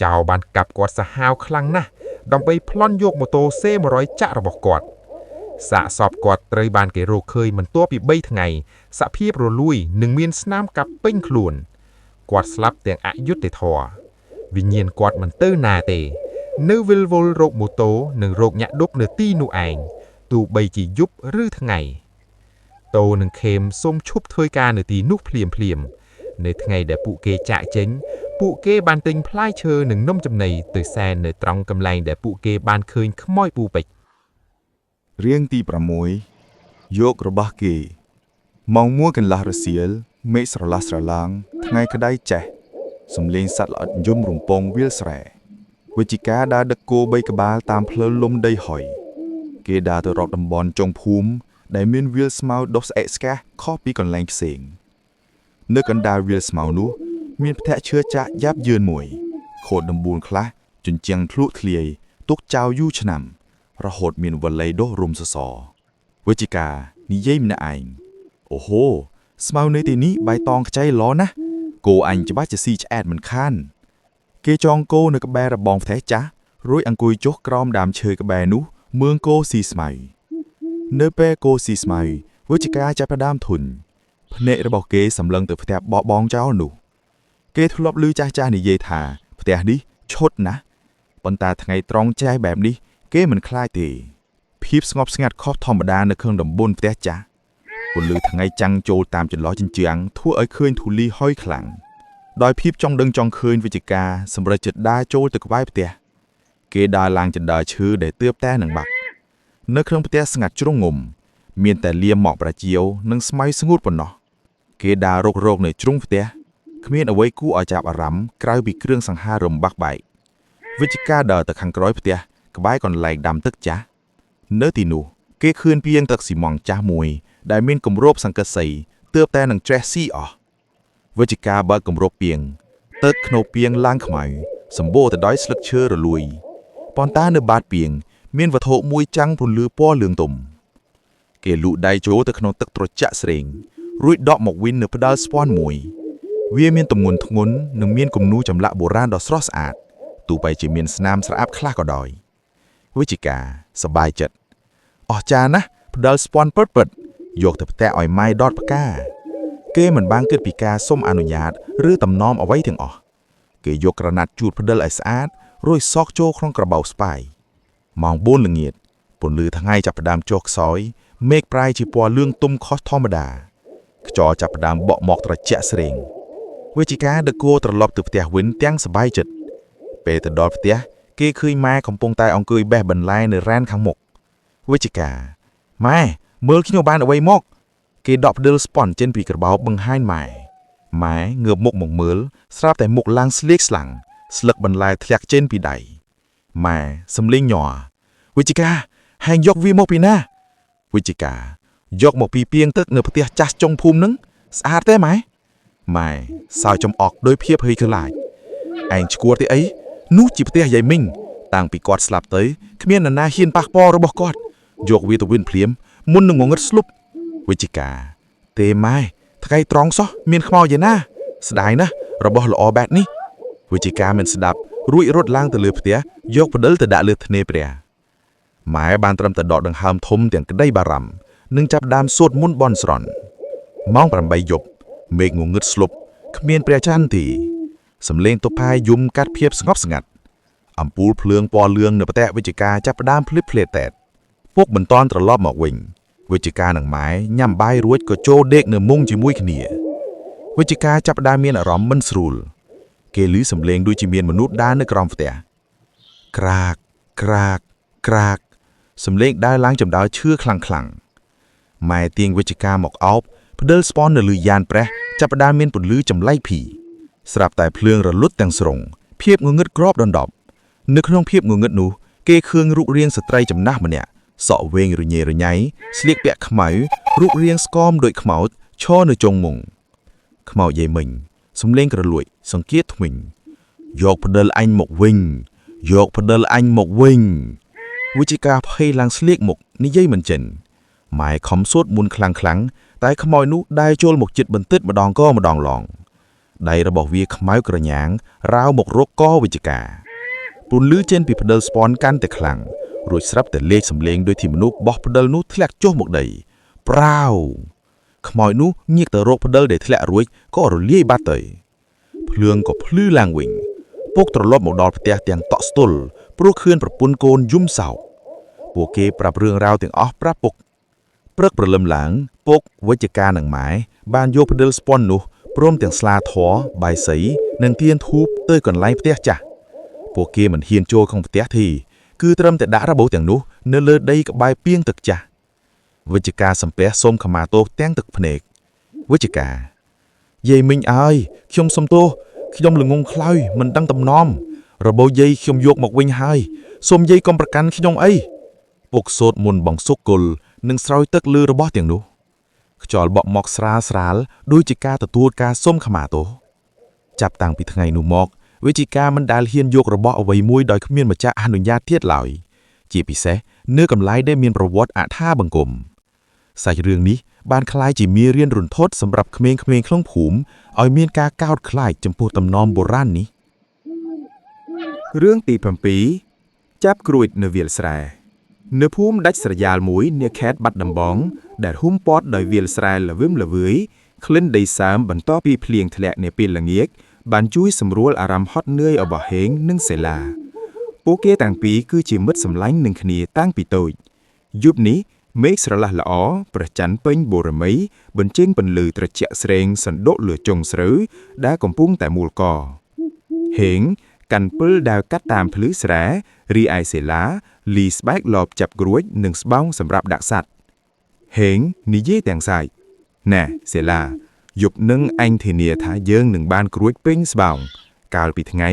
ចៅបានកាប់គាត់សាហាវខ្លាំងណាស់ដើម្បីប្លន់យកម៉ូតូ C100 ចាក់របស់គាត់សាកសពគាត់ត្រូវបានគេរកឃើញមិនទាល់ពី3ថ្ងៃសភាពរលួយនិងមានស្នាមកាប់ពេញខ្លួនគាត់ស្លាប់ទាំងអយុត្តិធម៌វិញ្ញាណគាត់មិនទៅណាទេនៅវិលវល់រកម៉ូតូនិងរកញាក់ដប់នៅទីនោះឯងទោះបីជាយប់ឬថ្ងៃតូនិងខេមសូមឈប់ធ្វើការនៅទីនោះភ្លាមភ្លាមនៅថ្ងៃដែលពួកគេចាកចេញពួកគេបានទិញផ្លែឈើនិងនំចំណីទៅសែននៅត្រង់កន្លែងដែលពួកគេបានឃើញខ្មោចពូពេជ្រ រឿងទី6យករបស់គេម៉ោង1កន្លះរសៀលមេឃស្រឡះស្រឡាងថ្ងៃក្តៅចេះសំលេងសត្វល្អិតយំរំពងវាលស្រែវិជ្ជការដើរដឹកគោបីក្បាលតាមផ្លូវលំដីហុយគេដើរទៅរកតំបន់ចុងភូមិដែលមានវាលស្មៅដុះស្អេកស្កះខុសពីកន្លែងផ្សេងនៅកណ្ដាលវាលស្មៅនោះមានផ្ទះឈើចាក់យ៉ាប់យឺនមួយខូចដំបូលខ្លះជញ្ជាំងធ្លុះធ្លាយទុកចោលយូរឆ្នាំ រហូតមានវល័យដុះរុំសសរវិជ្ជការនិយាយម្នាក់ឯងអូហូស្មៅនៅទីនេះបៃតងខ្ចីល្អណាស់គោអញច្បាស់ជាស៊ីឆ្អែតមិនខាន គេចងគោនៅក្បែររបងផ្ទះចាស់រួចអង្គុយចុះក្រោមដើមឈើក្បែរនោះមឿងគោស៊ីស្មៅនៅពេលគោស៊ីស្មៅវិជ្ជការចាប់ផ្ដើមធុញភ្នែករបស់គេសម្លឹងទៅផ្ទះបោះបង់ចោលនោះ គេធ្លាប់ឮចាស់ៗនិយាយថាផ្ទះនេះឈុតណាស់ប៉ុន្តែថ្ងៃត្រង់ចែបែបនេះ គេមិនខ្លាចទេភាពស្ងប់ស្ងាត់ខុសធម្មតានៅក្នុងតំបន់ផ្ទះចាស់ពន្លឺថ្ងៃចាំងចូលតាមចន្លោះជញ្ជាំងធ្វើឲ្យឃើញធូលីហុយខ្លាំងដោយភាពចង់ដឹងចង់ឃើញវិជ្ជការសម្រាប់ចិត្តដើរចូលទៅក្បែរផ្ទះគេដើរឡើងជណ្ដើរឈើដែលទើបតែនឹងបាក់នៅក្នុងផ្ទះស្ងាត់ជ្រងំមានតែលាមកប្រជាវនិងស្មៅស្ងួតប៉ុណ្ណោះគេដើររករកនៅជ្រុងផ្ទះគ្មានអ្វីគួរឲ្យចាប់អារម្មណ៍ក្រៅពីគ្រឿងសង្ហារឹមបាក់បែកវិជ្ជការដើរទៅខាងក្រោយផ្ទះ ក្បែរកន្លែងដាំទឹកចាស់នៅទីនោះគេឃើញពាងទឹកស៊ីម៉ងចាស់មួយដែលមានគម្របសង្កសីទើបតែនឹងច្រេះស៊ីអស់វិជ្ជការបើកគម្របពាងទឹកក្នុងពាងឡើងខ្មៅសម្បូរទៅដោយស្លឹកឈើរលួយប៉ុន្តែនៅបាតពាង មានវត្ថុមួយចាំងពន្លឺពណ៌លឿងទុំគេលូកដៃចូលទៅក្នុងទឹកត្រជាក់ស្រេងរួចដកមកវិញនៅផ្ដាល់ស្ពាន់មួយ វាមានទម្ងន់ធ្ងន់និងមានគំនូរចម្លាក់បុរាណដ៏ស្រស់ស្អាតទោះបីជាមានស្នាមស្រអាប់ខ្លះក៏ដោយ វិជ្ជការសប្បាយចិត្តអស្ចារ្យណាស់ផ្ដល់ស្ពាន់ពិតពិតៗយកទៅផ្ទះឲ្យម៉ែដតផ្កាគេមិនបានគិតពីការសុំអនុញ្ញាតឬតំណមអ្វីទាំងអស់គេយកក្រណាត់ជូតផ្ដិលឲ្យស្អាតរួចសកចូលក្នុងក្របៅស្បាយម៉ោង4ល្ងាចពន្លឺថ្ងៃចាប់ផ្ដើមចុះខ្សោយមេឃប្រែជាពណ៌លឿងទុំខុសធម្មតាខ្យល់ចាប់ផ្ដើមបក់មកត្រជាក់ស្រេងវិជ្ជការដឹកគោត្រឡប់ទៅផ្ទះវិញទាំងសប្បាយចិត្តពេលទៅដល់ផ្ទះ គេឃើញម៉ែកំពុងតែអង្គុយបេះបន្លែនៅរ៉ានខាងមុខវិជ្ជការម៉ែមើលខ្ញុំបានអ្វីមក គេដកផ្ដិលស្ប៉ុនចេញពីក្របោបបង្ហាញម៉ែម៉ែងើបមុខមកមើលស្រាប់តែមុខឡើងស្លៀកស្លាំងស្លឹកបន្លែធ្លាក់ចេញពីដៃម៉ែសំលេងញ័រវិជ្ជការហែងយកវាមកពីណាវិជ្ជការយកមកពីពាងទឹកនៅផ្ទះចាស់ចុងភូមិនឹងស្អាតទេម៉ែម៉ែសើចចំអកដោយភាពភ័យខ្លាចឯងឈួតទេអី នោះជាផ្ទះយាយមីងតាំងពីគាត់ស្លាប់ទៅគ្មាននរណាហ៊ានប៉ះពាល់របស់គាត់យកវាទៅវិញភ្លាមមុននឹងងងឹតស្លុបវិជ្ជការទេម៉ែថ្ងៃត្រង់សោះមានខ្មោចឯណាស្ដាយណាស់របស់ល្អបែបនេះវិជ្ជការមិនស្ដាប់រួចរត់ឡើងទៅលើផ្ទះយកផ្ដិលទៅដាក់លើធ្នេព្រះម៉ែបានត្រឹមតែដកដង្ហើមធំទាំងក្តីបារម្ភនិងចាប់ដើមសូត្រមន្តបន់ស្រន់ម៉ោង8យប់មេឃងងឹតស្លុបគ្មានព្រះច័ន្ទទេសំលេងតុផាយយំកាត់ភាពស្ងប់ស្ងាត់ អំពូលភ្លើងពណ៌លឿងនៅផ្ទះវិជ្ជការចាប់ផ្ដើមភ្លិបភ្លាតែតពុកមិនតន់ត្រឡប់មកវិញវិជ្ជការនិងម៉ែញ៉ាំបាយរួចក៏ចូលដេកនៅមុងជាមួយគ្នាវិជ្ជការចាប់ផ្ដើមមានអារម្មណ៍មិនស្រួលគេឮសំឡេងដូចជាមានមនុស្សដើរនៅក្រោមផ្ទះក្រាកក្រាកក្រាកសំឡេងដើរឡើងចំដៅឈឿខ្លាំងខ្លាំងៗម៉ែទាញវិជ្ជការមកអោបផ្ដិលស្ពននៅលើយ៉ានប្រេះចាប់ផ្ដើមមានពន្លឺចម្លែកភីស្រាប់តែភ្លើងរលត់ទាំងស្រុងភាពងងឹតគ្របដណ្ដប់ នៅក្នុងភាពងងឹតនោះគេឃើញរូបរាងស្ត្រីចំណាស់ម្នាក់សក់វែងរញ៉េរញ៉ៃស្លៀកពាក់ខ្មៅរូបរាងស្គមដូចខ្មោចឈរនៅចុងមុងខ្មោចយាយមិញសំលេងក្រលួចសង្កេតថ្មិញយកផ្ដិលអញមកវិញយកផ្ដិលអញមកវិញវិជ្ជការភ័យឡើងស្លៀកមុខនិយាយមិនចេញម៉ែខំសូត្រមុនខ្លាំងខ្លាំងៗតែខ្មោចនោះដើរចូលមកចិត្តបន្តិចម្ដងក៏ម្ដងឡងដៃរបស់វាខ្មៅក្រញាងរាវមករកកវិជ្ជការ ពន្លឺចេញពីផ្ដិលស្ពាន់កាន់តែខ្លាំងរួចស្រាប់តែលេខសំឡេងដូចທີ່មនុស្សបោះផ្ដិលនោះធ្លាក់ចុះមកដីប្រាវខ្មោចនោះងាកទៅរកផ្ដិលដែលធ្លាក់រួចក៏រលាយបាត់ទៅភ្លើងក៏ភ្លឺឡើងវិញពុកត្រឡប់មកដល់ផ្ទះទាំងតក់ស្ទល់ព្រោះឃើញប្រពន្ធកូនយំសោកពួកគេប្រាប់រឿងរ៉ាវទាំងអស់ប្រាប់ពុកព្រឹកព្រលឹមឡើងពុកវិជ្ជការនិងម៉ែបានយកផ្ដិលស្ពាន់នោះព្រមទាំងស្លាធរបាយសីនិងទៀនធូបទៅកន្លែងផ្ទះចាស់ ពួកគេមិនហ៊ានចូលក្នុងផ្ទះទេគឺត្រឹមតែដាក់របូតទាំងនោះ នៅលើដីក្បែរពាងទឹកចាស់វិជ្ជការសំពះសូមខមាទោសទាំងទឹកភ្នែកវិជ្ជការយាយមីងអើយខ្ញុំសុំទោសខ្ញុំល្ងងខ្លៅមិនដឹងតំណមរបូយាយខ្ញុំយកមកវិញហើយសូមយាយកុំប្រកាន់ខ្ញុំអីពុកសូត្រមុនបងសុកគល់និងស្រោចទឹកលើរបស់ទាំងនោះខ្យល់បក់មកស្រាលស្រាលដូចជាការទទួលការសុំខមាទោសចាប់តាំងពីថ្ងៃនោះមកវិជ្ជការមិនដែលហ៊ានយករបស់អ្វីមួយដោយគ្មានម្ចាស់អនុញ្ញាតទៀតឡើយជាពិសេសនៅកន្លែងដែលមានប្រវត្តិអថាបង្គំសាច់រឿងនេះបានក្លាយជាមេរៀនរន្ធត់សម្រាប់ក្មេងៗក្នុងភូមិឲ្យមានការកោតខ្លាចចំពោះទំនំបុរាណនេះ រឿងទី7ចាប់ក្រួយនៅវាលស្រែនៅភូមិដាច់ស្រយាលមួយនាខេត្តបាត់ដំបង ដែលហ៊ុំព័ទ្ធដោយវាលស្រែល្វឹមល្វើយក្លិនដីសើមបន្ទាប់ពីភ្លៀងធ្លាក់នាពេលល្ងាចបានជួយសម្រួលអារម្មណ៍ហត់នឿយរបស់ហេងនិងសេឡាពួកគេទាំងពីរគឺជាមិត្តសម្លាញ់នឹងគ្នាតាំងពីតូចយប់នេះមេឃស្រឡះល្អព្រះច័ន្ទពេញបូរមីបញ្ចេញពន្លឺត្រជាក់ស្រេងសណ្ដូកលើចុងស្រូវដែលកំពុងតែមូលកហេង កាន់ពិលដើរកាត់តាមភ្លឺស្រែរីឯសេឡាលីស្បែកលបចាប់ក្រួចនិងស្បោងសម្រាប់ដាក់សัตว์ហេងនិយាយទាំងសាយណែសេឡាយប់នឹងអញធានាថាយើងនឹងបានក្រួចពេញស្បោងកាលពីថ្ងៃ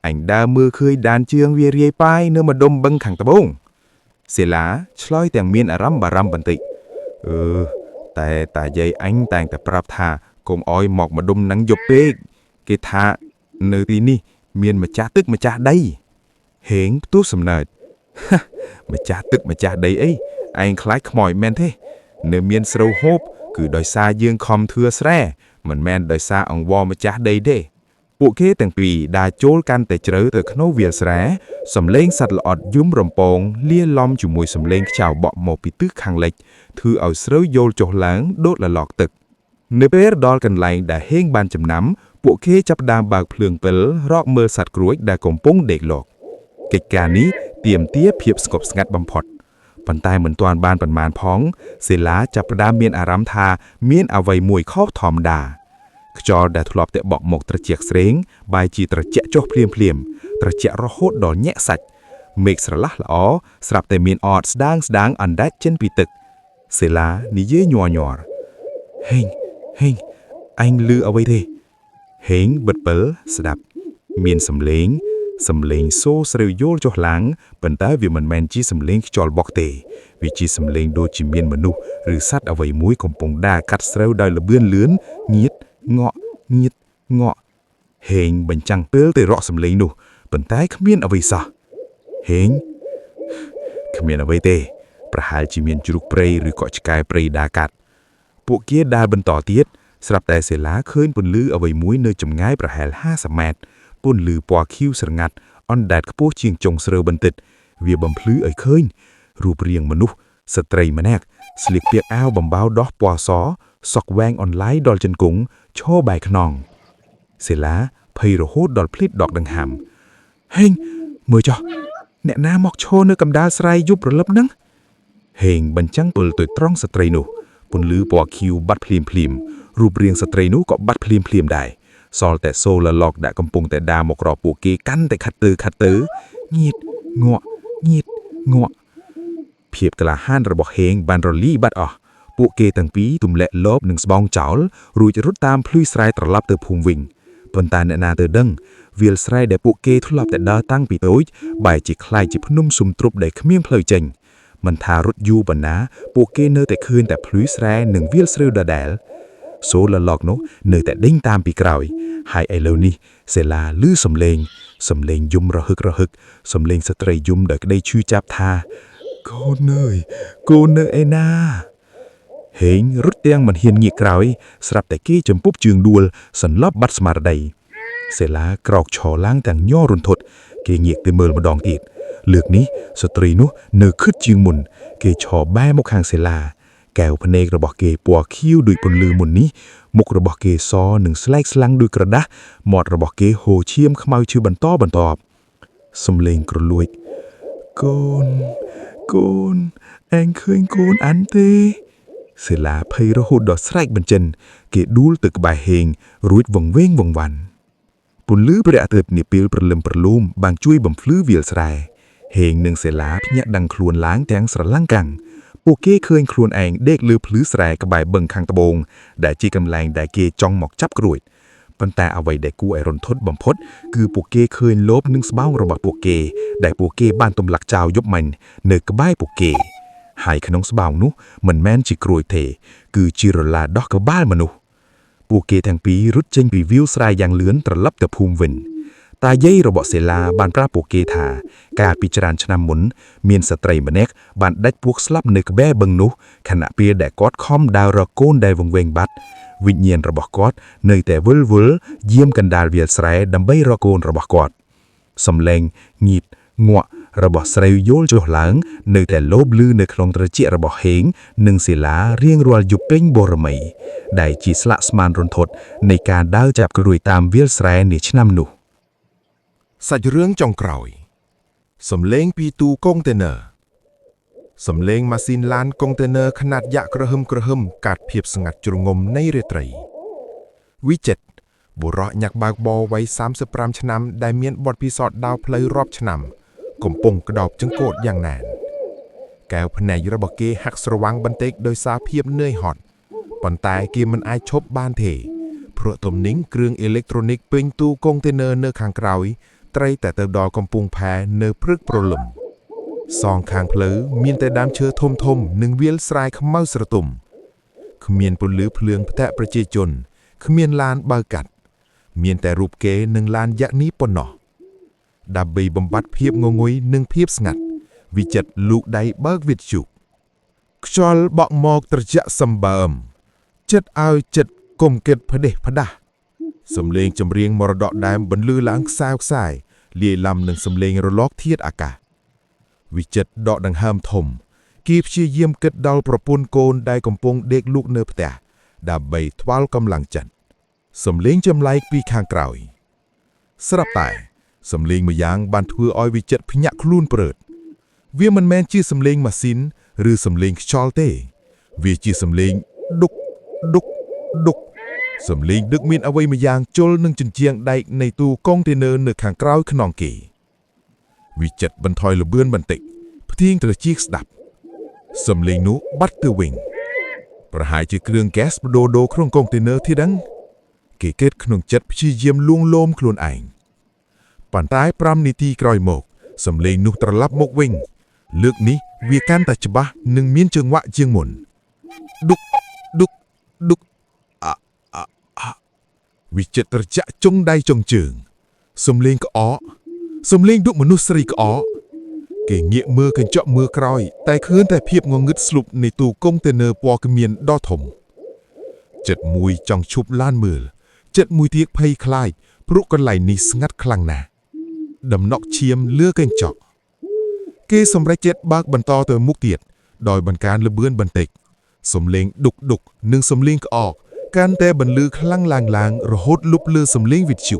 អញដើរមើលឃើញដានជឿងវារាយប៉ាយនៅម្ដុំបឹងខាងត្បូងសេឡាឆ្លើយទាំងមានអារម្មណ៍បារម្ភបន្តិចអឺតែតាយាយអញតែងតែប្រាប់ថាកុំអោយមកម្ដុំនឹងយប់ពេកគេថានៅទីនេះ មានម្ចាស់ទឹកម្ចាស់ដីហេងផ្ទុះសំណើច ម្ចាស់ទឹកម្ចាស់ដីអីឯងខ្លាចខ្មោចមែនទេ នៅមានស្រូវហូបគឺដោយសារយើងខំធ្វើស្រែមិនមែនដោយសារអង្វរម្ចាស់ដីទេពួកគេទាំងពីរដើរចូលកាន់តែជ្រៅទៅក្នុងវាលស្រែសំឡេងសត្វល្អិតយំរំពងលាលំជាមួយសំឡេងខ្យល់បក់មកពីទិសខាងលិចធ្វើឲ្យស្រូវយោលចុះឡើងដូចលលកទឹក នៅពេលដល់កន្លែងដែលហេងបានចំណាំ ពួកគេចាប់ផ្ដើមបើកភ្លើងពិលរកមើលសត្វក្រួចដែលកំពុងដេកលក់កិច្ចការនេះទាមទារភាពស្ងប់ស្ងាត់បំផុតប៉ុន្តែមិនទាន់បានប៉ុន្មានផងសេឡាចាប់ផ្ដើមមានអារម្មណ៍ថាមានអ្វីមួយខុសធម្មតាខ្យល់ដែលធ្លាប់តែបក់មកត្រជាក់ស្រេងបែរជាត្រជាក់ចុះភ្លាមភ្លាមៗត្រជាក់រហូតដល់ញាក់សាច់មេឃស្រឡះល្អស្រាប់តែមានអតស្ដាងស្ដាងអណ្ដែតចេញពីទឹកសេឡានិយាយញ័រញ័រហេងហេងអញលឺអ្វីទេ ហេងបិទពិលស្ដាប់ មានសំឡេងសំឡេងសូរស្រាវយោលចុះឡើងប៉ុន្តែវាមិនមែនជាសំឡេងខ្យល់បក់ទេវាជាសំឡេងដូចជាមានមនុស្សឬសត្វអ្វីមួយកំពុងដើរកាត់ស្រូវដោយល្បឿនលឿនញៀតងក់ញៀតងក់ហេងបញ្ចាំងពេលទៅរកសំឡេងនោះប៉ុន្តែគ្មានអ្វីសោះហេងគ្មានអ្វីទេ ប្រហែលជាមានជ្រូកព្រៃឬក៏ឆ្កែព្រៃដើរកាត់ ពួកគេដើរបន្តទៀតស្រាប់តែសេឡាឃើញពន្លឺអ្វីមួយនៅចម្ងាយប្រហែល50ម៉ែត្រពន្លឺពណ៌ខៀវស្រងាត់អណ្ដែតខ្ពស់ជាងចុងស្រូវបន្តិចវាបំភ្លឺឲ្យឃើញរូបរាងមនុស្សស្ត្រីម្នាក់ស្លៀកពាក់អាវបំបៅដោះពណ៌សសក់វែងអន្លាយដល់ជង្គង់ឈរបែរខ្នងសេឡាភ័យរហូតដល់ភ្លេចដកដង្ហើមហេងមើលចុះអ្នកណាមកឈរនៅកណ្ដាលស្រែយប់រលឹបហ្នឹងហេងបញ្ចាំងពលទៅត្រង់ស្ត្រីនោះ ពន្លឺពណ៌ខៀវបាត់ភ្លាមភ្លាមៗរូបរាងស្ត្រីនោះក៏បាត់ភ្លាមភ្លាមៗដែរសល់តែសូលឡកដែលកំពុងតែដើរមករកពួកគេកាន់តែខាត់ទៅខាត់ទៅញៀតងក់ញៀតងក់ភាពក្លាហានរបស់ហេងបានរលីបាត់អស់ពួកគេទាំងពីរទម្លាក់លបនិងស្បោងចោលរួចរត់តាមភ្លុយស្រែត្រឡប់ទៅភូមិវិញប៉ុន្តែអ្នកណាទៅដឹងវាលស្រែដែលពួកគេធ្លាប់តែដើរតាំងពីតូចបែរជាក្លាយជាភ្នំសុំទ្រពដែលគ្មានផ្លូវចេញ មិនថារត់យូរប៉ុណ្ណាពួកគេនៅតែឃើញតែភ្លឺស្រែនិងវាលស្រូវដដែលសូលឡកនោះនៅតែដេញតាមពីក្រោយហើយឥឡូវនេះសេឡាលឺសំឡេងសំឡេងយំរហឹករហឹកសំឡេងស្ត្រីយំដោយក្តីឈឺចាប់ថាកូនអើយកូននៅឯណាហេងរត់ទាំងមិនហ៊ានងាកក្រោយស្រាប់តែគេចំពុបជើងដួលសន្លប់បាត់ស្មារតីសេឡាក្រោកឈរឡើងទាំងញ័ររន្ធត់គេងាកទៅមើលម្ដងទៀតលើកនេះស្ត្រីនោះនៅខិតជាងមុន គេឈរបែរមកខាងសេឡាកែវភ្នែករបស់គេពណ៌ខៀវដូចពន្លឺមុននេះមុខរបស់គេសនិងស្លែកស្លាំងដូចក្រដាសមាត់របស់គេហូរឈាមខ្មៅឈឺបន្តបន្ទាប់សំឡេងក្រលួចកូនកូនឯងឃើញកូនអានទេសេឡាភ័យរហូតដល់ស្រែកបញ្ចិនគេដួលទៅក្បែរហេងរួចវង្វេងវង្វាន់ពន្លឺព្រះអាទិត្យនាពេលព្រលឹមព្រលូមបានជួយបំភ្លឺវាលស្រែ ហេងនិងសេឡាភ្ញាក់ដឹងខ្លួនឡើងទាំងស្រឡាំងកាំងពួកគេឃើញខ្លួនឯងដេកលើភ្លឺស្រែក្បែរបឹងខាងត្បូងដែលជាកន្លែងដែលគេចង់មកចាប់ក្រួយប៉ុន្តែអ្វីដែលគួរឲ្យរន្ធត់បំផុតគឺពួកគេឃើញលបនិងស្បោងរបស់ពួកគេដែលពួកគេបានទម្លាក់ចោលយប់មិញនៅក្បែរពួកគេហើយក្នុងស្បោងនោះមិនមែនជាក្រួយទេគឺជារឡាដោះក្បាលមនុស្សពួកគេទាំងពីររត់ចេញពីវាលស្រែយ៉ាងលឿនត្រឡប់ទៅភូមិវិញ តាយាយរបស់សេឡាបានប្រាប់ពួកគេថាកាលពីច្រើនឆ្នាំមុនមានស្ត្រីម្នាក់បានដាច់ពោះស្លាប់នៅក្បែរបឹងនោះខណៈពេលដែលគាត់ខំដើររកកូនដែលវង្វេងបាត់វិញ្ញាណរបស់គាត់នៅតែវិលវល់យាមកណ្ដាលវាលស្រែដើម្បីរកកូនរបស់គាត់សំឡេងងៀតងាក់របស់ស្រីយល់ចុះឡើងនៅតែលោបលឺនៅក្នុងត្រចៀករបស់ហេងនិងសេឡារៀងរាល់យប់ពេញបូរមីដែលជាស្លាកស្មានរន្ធត់នៃការដើរចាប់ក្រួយតាមវាលស្រែនាឆ្នាំនោះ សាច់រឿងចុងក្រោយ សំឡេងពីទូកុងតឺន័រសំឡេងម៉ាស៊ីនឡានកុងតឺន័រខ្នាតយក្សគ្រហឹមគ្រហឹមកាត់ភាពស្ងាត់ជ្រងំនៃរាត្រីវិចិត្របុរសញាក់បើកបរវ័យ35ឆ្នាំដែលមានបទពិសោធន៍ដើរផ្លូវរាប់ឆ្នាំ កំពុងក្តោបចង្កូតយ៉ាងណែនកែវភ្នែករបស់គេហាក់ស្រវាំងបន្តិចដោយសារភាពនឿយហត់ប៉ុន្តែគេមិនអាចឈប់បានទេព្រោះទំនិញគ្រឿងអេឡិចត្រូនិកពេញទូកុងតឺន័រនៅខាងក្រោយ ត្រីតែទៅដល់កំពង់ផែនៅព្រឹកព្រលឹមសងខាងផ្លូវមានតែដើមឈើធំធំនិងវាលស្រែខ្មៅស្រទុំគ្មានពន្លឺភ្លើងផ្ទះប្រជាជនគ្មានឡានបើកកាត់ មានតែរូបគេនិងឡានយក្សនេះប៉ុណ្ណោះដើម្បីបំបត្តិភាពងងុយនិងភាពស្ងាត់វិចិត្រលូកដៃបើកវិទ្យុខ្យល់បក់មកត្រជាក់សម្បើមចិត្តឲ្យចិត្តគុំគិតផ្ដេសផ្ដាស់ សំឡេងចម្រៀងមរតកដើមបន្លឺឡើងខ្សែខ្សែលាយឡំនឹងសំឡេងរលកធាតុអាកាសវិចិត្រដកដង្ហើមធំគេព្យាយាមគិតដល់ប្រពន្ធកូនដែលកំពុងដេកលក់នៅផ្ទះដើម្បីថ្វាល់កម្លាំងចិត្តសំឡេងចម្លែកពីខាងក្រោយស្រាប់តែសំឡេងមួយយ៉ាងបានធ្វើឲ្យវិចិត្រភ្ញាក់ខ្លួនព្រឺតវាមិនមែនជាសំឡេងម៉ាស៊ីនឬសំឡេងខ្យល់ទេ វាជាសំឡេងឌុកឌុកឌុក សំឡេងដឹកមានអ្វីម្យ៉ាងជុលនឹងជញ្ជាំងដែកនៃទូកុងតឺន័រនៅខាងក្រោយខ្នងគេវិចិត្របន្ថយល្បឿនបន្តិចផ្ទៀងត្រចៀកស្ដាប់សំឡេងនោះបាត់ទៅវិញប្រហែលជាគ្រឿងហ្គាសបដូរដូរក្នុងកុងតឺន័រទីដឹងគេគិតក្នុងចិត្តព្យាយាមលួងលោមខ្លួនឯងប៉ុន្តែ5នាទីក្រោយមកសំឡេងនោះត្រឡប់មកវិញ លើកនេះវាកាន់តែច្បាស់និងមានចង្វាក់ជាងមុនឌុកឌុកឌុក វិចិត្រចាក់ចុងដៃចុងជើងសំលេងក្អកសំលេងដូចមនុស្សស្រីក្អកគេងាកមើលកញ្ចក់មើលក្រោយ តែឃើញតែភាពងងឹតស្លុបនៃទូកុងតឺន័រពណ៌គ្មានដ៏ធំចិត្តមួយចង់ឈប់ឡានមើលចិត្តមួយទៀតភ័យខ្លាចព្រោះកន្លែងនេះស្ងាត់ខ្លាំងណាស់ដំណក់ឈាមលើកញ្ចក់គេសម្រេចចិត្តបើកបន្តទៅមុខទៀតដោយបង្កើនល្បឿនបន្តិចសំលេងឌុកឌុកនិងសំលេងក្អក កាន់តែបន្លឺខ្លាំងឡើងឡើងរហូតលុបលើសំឡេងវិទ្យុ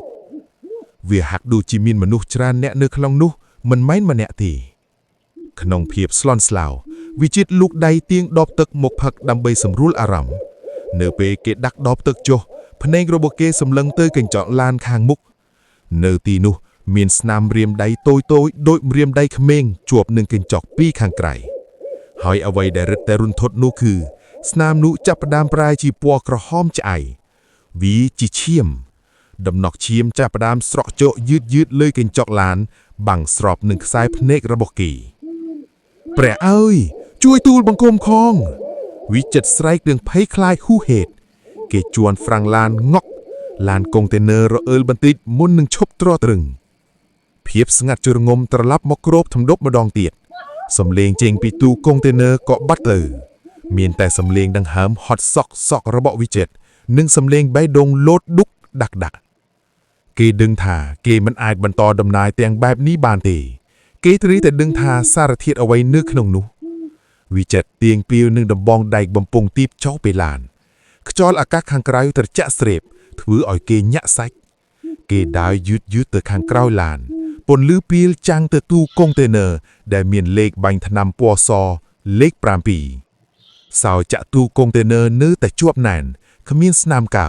វាហាក់ដូចជាមានមនុស្សច្រើនអ្នកនៅក្នុងនោះមិនមែនម្នាក់ទេក្នុងភាពស្លន់ស្លោវិចិត្រលូកដៃទៀងដបទឹកមកផឹកដើម្បីសម្រួលអារម្មណ៍នៅពេលគេដាក់ដបទឹកចុះភ្នែករបស់គេសម្លឹងទៅកញ្ចក់ឡានខាងមុខនៅទីនោះមានស្នាមរៀមដៃតូចៗដូចរៀមដៃក្មេងជាប់នឹងកញ្ចក់ពីខាងក្រៅហើយអ្វីដែលរឹតតែរន្ធត់នោះគឺ ស្នាមនោះចាប់ផ្ដើមប្រែជាពណ៌ក្រហមឆ្អៅវាជាឈាម ដំណក់ឈាមចាប់ផ្ដើមស្រក់ជក់យឺតយឺតលើកញ្ចក់ឡាន បាំងស្របនឹងខ្សែភ្នែករបស់គេព្រះអើយជួយទូលបង្គំខងវិចិត្រស្រែកនឹងភ័យខ្លាចហ៊ូហេតគេជួនហ្វ្រាំងឡានងក់ឡានកុងតឺន័ររអើលបន្តិចមុននឹងឈប់ទ្រទ្រឹងភាពស្ងាត់ជ្រងំត្រឡប់មកគ្របទំនប់ម្ដងទៀតសំឡេងចេញពីទូកុងតឺន័រក៏បាត់ទៅ មានតែសំឡេងដង្ហើមហត់សក់សក់របស់វិចិត្រនិងសំឡេងបេះដូងលោតឌុកដាក់ដាក់គេដឹងថាគេមិនអាចបន្តដំណើរទាំងបែបនេះបានទេ គេត្រូវតែដឹងថាសារធាតុអ្វីនៅក្នុងនោះវិចិត្រទៀងពីវនឹងដំបងដែកបំពង់ទីបចោលពេលឡានខ្យល់អាកាសខាងក្រៅត្រជាក់ស្រេបធ្វើឲ្យគេញាក់សាច់គេដើរយឺតយឺតទៅខាងក្រោយឡានពន្លឺពីលចាំងទៅទូកុងតឺន័រដែលមានលេខបាញ់ថ្នាំពណ៌សលេខ7 សោចាក់ទូកុងតឺន័រនៅតែជាប់ណែនគ្មានស្នាមកើ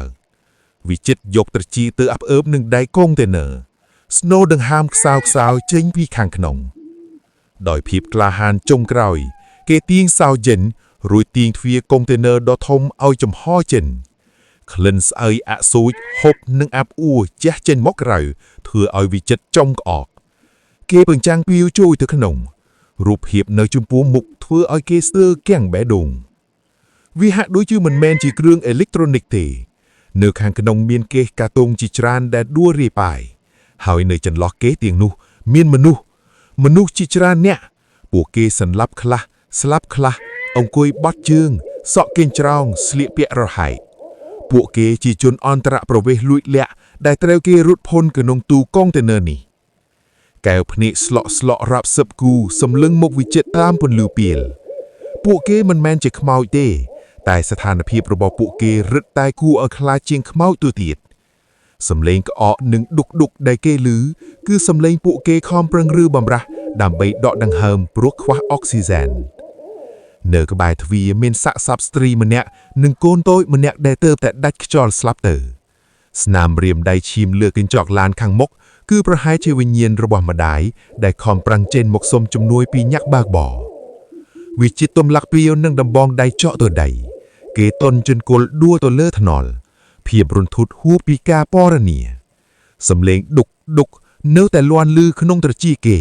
វិចិត្រយកត្រចៀកទៅអាប់អើបនឹងដៃកុងតឺន័រស្នូដង្ហើមខ្សោយខ្សោយចេញពីខាងក្នុង ដោយភាពក្លាហានចុងក្រោយ គេទាញសោចេញរួចទាញទ្វារកុងតឺន័រដ៏ធំឲ្យចំហចេញក្លិនស្អុយអសូចហូបនិងអាប់អួរជះចេញមកក្រៅធ្វើឲ្យវិចិត្រចុងក្អក គេបញ្ចាំងពីវជួយទៅក្នុង រូបភាពនៅចំពោះមុខធ្វើឲ្យគេស្ទើរគាំងបេះដូងវាហាក់ដូចជាមិនមែនជាគ្រឿងអេឡិចត្រូនិកទេ នៅខាងក្នុងមានគេសកាតុងជាច្រើនដែលដួលរាយប៉ាយហើយនៅចន្លោះគេសទាំងនោះ មានមនុស្សមនុស្សជាច្រើនអ្នកពួកគេសន្លាប់ខ្លះស្លាប់ខ្លះអង្គុយបត់ជើង សក់កេងច្រោងស្លៀកពាក់រហែកពួកគេជាជនអន្តរប្រវេសន៍លួចលាក់ដែលត្រូវគេរត់ផុនក្នុងទូកុងតឺន័រនេះ កែវភ្នែកស្លក់ស្លក់រាប់សិបគូសម្លឹងមុខវិចិត្រតាមពន្លឺពីល ពួកគេមិនមែនជាខ្មោចទេ តែស្ថានភាពរបស់ពួកគេរឹតតែគួរឲ្យខ្លាចជាងខ្មោចទៅទៀតសំឡេងក្អកនិងឌុកឌុកដែលគេឮគឺសំឡេងពួកគេខំប្រឹងឬបំរាស់ដើម្បីដកដង្ហើមព្រោះខ្វះអុកស៊ីហ្សែននៅក្បែរទ្វារមានសាកសពស្ត្រីម្នាក់និងកូនតូចម្នាក់ដែលទើបតែដាច់ខ្យល់ស្លាប់ទៅ ស្នាមរៀមដៃឈាមលើកញ្ចក់ឡានខាងមុខគឺប្រហែលជាវិញ្ញាណរបស់ម្ដាយដែលខំប្រឹងចេញមកសុំជំនួយពីញាក់បើកបរវាជាទំលាក់ពីវនឹងដំបងដៃចកទៅដី គេតន់ជន់គល់ដួលទៅលើថ្នល់ភាពរន្ធត់ហួសពីការពរនាសំឡេងឌុកឌុកនៅតែលាន់លឺក្នុងត្រចៀកគេ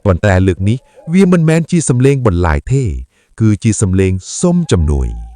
ប៉ុន្តែលើកនេះវាមិនមែនជាសំឡេងបន្លាយទេ គឺជាសំឡេងសុំជំនួយ។